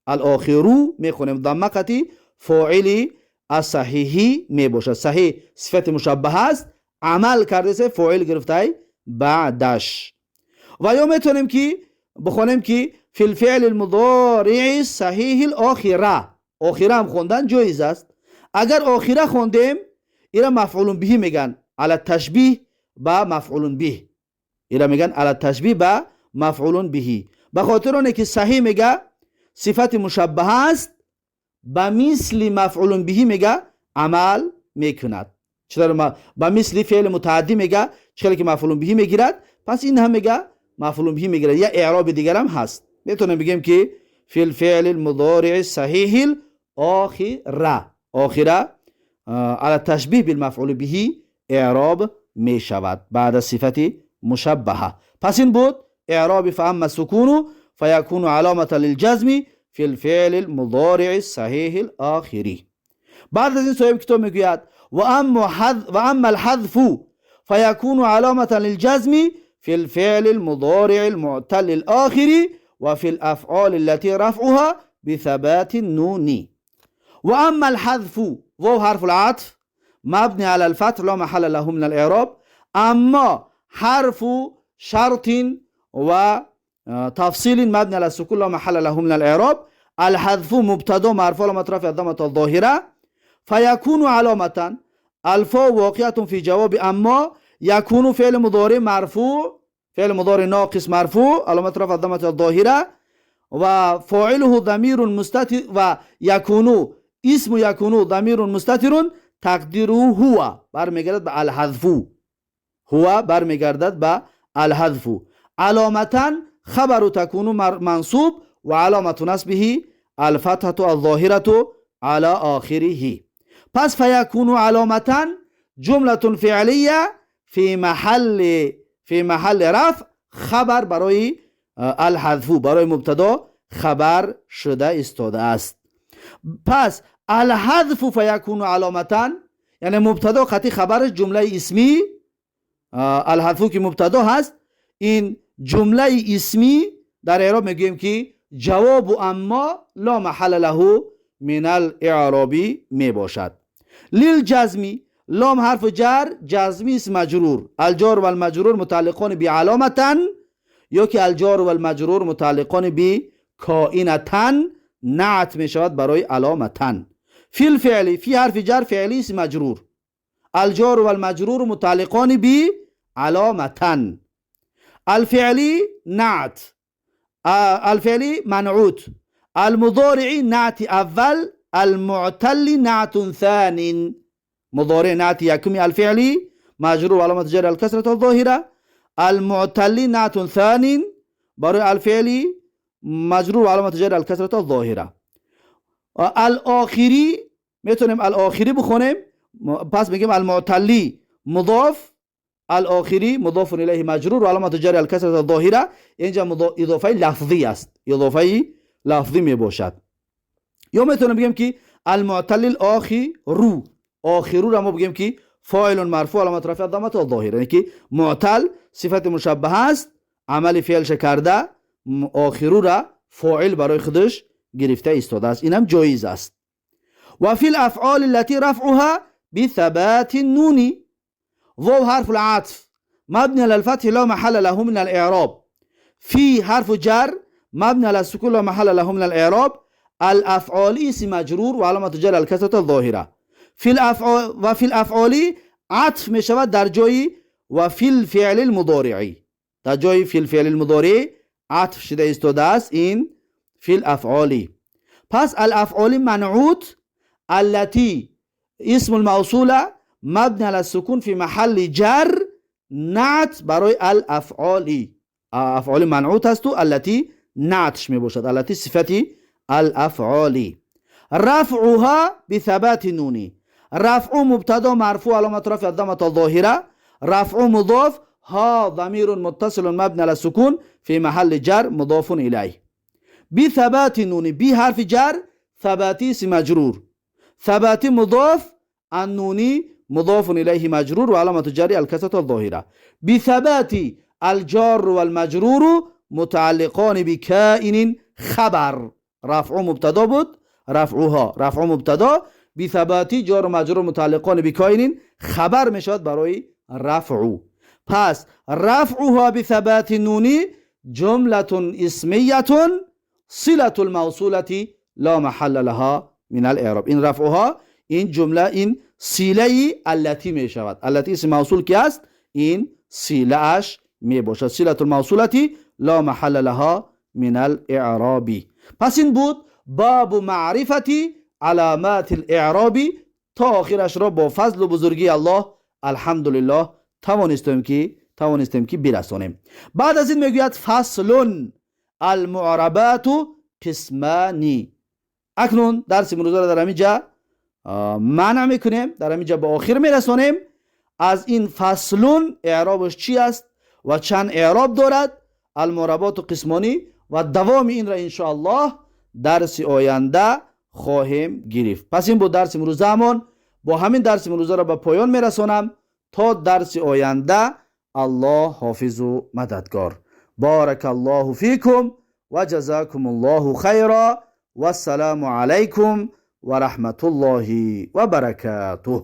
A: الاخر میخونیم ضمه قطی فاعل الصحیحی می باشد. صحیح صفت مشبه است، عمل کرده سه فاعل گرفته بعدش. و یا میتونیم که بخونیم که فی الفعل المضارع صحیح الاخره، آخره هم خوندن جایز است. اگر آخره خوندیم ایرا مفعول به میگن، علی تشبیه با مفعول به، ایرا میگن علی تشبیه با مفعول به، به خاطر اونه که صحیح میگه صفت مشبه است، به مثل مفعول به میگه عمل میکند. چرا به مثل فعل متعدی میگه چرا که مفعول به میگیرد، پس این هم میگه مفعول به میگیرد. یا اعراب دیگر هم هست، میتونیم بگیم که فی الفعل المضارع الصحیح الاخره، آخره على تشبیه بالمفعول به اعراب می شود بعد از صفت مشبهه. پس این بود اعراب فاما السکون فیکون علامة للجزم فی الفعل المضارع الصحیح الاخری. بعد از این صاحب کتاب میگوید و اما الحذف فیکون علامة للجزم في الفعل المضارع المعتل الآخر وفي الأفعال التي رفعها بثبات النون. وأما الحذف وهو حرف العطف مبني على الفتح لا محل له من الإعراب. أما حرف شرط وتفصيل مبني على السكون لا محل له من الإعراب. الحذف مبتدا مرفوع علامة رفع الضمة الظاهرة فيكون علامة. الفاء واقعة في جواب أما. يكون فعل مضارع مرفوع، فعل مضارع ناقص مرفوع علامة رفع الضمة الظاهرة وفاعله ضمير مستتر ويكون اسم يكون ضمير مستتر تقديره هو برمیگردد به الحذف، هو برمیگردد به الحذف. علامة خبر تكون منصوب وعلامة نصبه الفتحة الظاهرة على آخره. پس فيكون علامة جملة فعلية في محل رفع خبر برای الحذف، برای مبتدا خبر شده ایستاده است. پس الحذف فیکون علامتا یعنی مبتدا قطعی خبرش جمله اسمی، الحذف که مبتدا هست، این جمله اسمی در اعراب میگوییم که جواب اما لا محل له من الاعراب می باشد. للجزمی لام حرف جر، جزمی اسم مجرور، الجار و المجرور متعلقان بعلامتن یا که الجار و المجرور متعلقان بکائنتن نعت می شود برای علامتن. فی الفعل، فی حرف جر فعلی اسم مجرور، الجار والمجرور متعلقان بعلامة. الفعلي نعت، الفعلي منعوت، المضارع نعت اول، المعتل نعت ثان. مضارع نعت یکمی الفعلی مجرور علامت جر الکسرة الظاهرة، المعتل نعت ثان برای الفعلی مجرور علامت جر الکسرة الظاهرة. الاخری میتونیم الاخری بخونیم، پس میگیم المعتلی مضاف، الاخری مضاف الیه مجرور و علامت جر الکسرة الظاهرة. اینجا اضافه لفظی است، اضافه لفظی میباشد. یا میتونیم بگیم که المعتل الاخرو، آخرو را ما بگیم که فاعل مرفوع علامت رفع الضمه الظاهره، یعنی که معتل صفت مشبه است، عمل فعلش کرده، آخرو را فاعل برای خودش گرفته ایستاده است، اینم جایز است. و فی الافعال التي رفعها بثبات النون، واو حرف العطف مبني على الفتح لا محل له من الاعراب، في حرف جر مبني على السكون لا محل له من الاعراب، الافعال اسم مجرور و علامت جر الکسرة الظاهره. فی الافعال و فی الافعال عطف می شود در جای و فی الفعل المضارعی، در جای فی الفعل المضارع عطف شده ایستاده است این فی الافعالی. پس الافعال منعوت التي اسم الموصولة مبني على السكون في محل جر نعت برای الافعالی، افعال منعوت است و التي نعتش می باشد، التي صفتی الافعالی. رفعها بثبات نونی، رفع مبتدا مرفوع علامت رفع الضمه الظاهره، رفع مضاف، ها ضمير متصل مبني على السكون في محل جر مضاف الیه. بثبات نون، بی حرف جر، ثباتی اسم مجرور، ثبات مضاف، النونی مضاف الیه مجرور و علامت جر الکسرة الظاهره. بثبات الجار والمجرور متعلقان بكائن خبر، رفع مبتدا بود، رفعها رفع مبتدا، بثبات جار و مجرور متعلقان بكائن خبر میشود برای رفع. پس رفعها بثبات نونی جملة اسمیة صلة الموصولة لا محل لها من الاعراب. این رفعها، این جمله، این صله التي می شود، التي اسم موصول که است این صله اش می باشد، صلة الموصولة لا محل لها من الاعراب. پس این بود باب معرفت علامات الاعراب. تا آخرش را با فضل و بزرگی الله الحمدلله توانستیم که برسانیم. بعد از این میگوید فصل المعربات قسمانی. اکنون درس امروز را در همینجا منع میکنیم، در همینجا به آخر میرسانیم. از این فصلون اعرابش چی است و چند اعراب دارد، المعربات قسمانی، و دوام این را انشاءالله درس آینده خواهیم گرفت. پس این بود درس امروزمون. با همین درس امروزه را به پایان میرسانم. تا درس آینده الله حافظ و مددگار. بارک الله فیکم و جزاکم الله خیرا و السلام علیکم و رحمت الله و برکاته.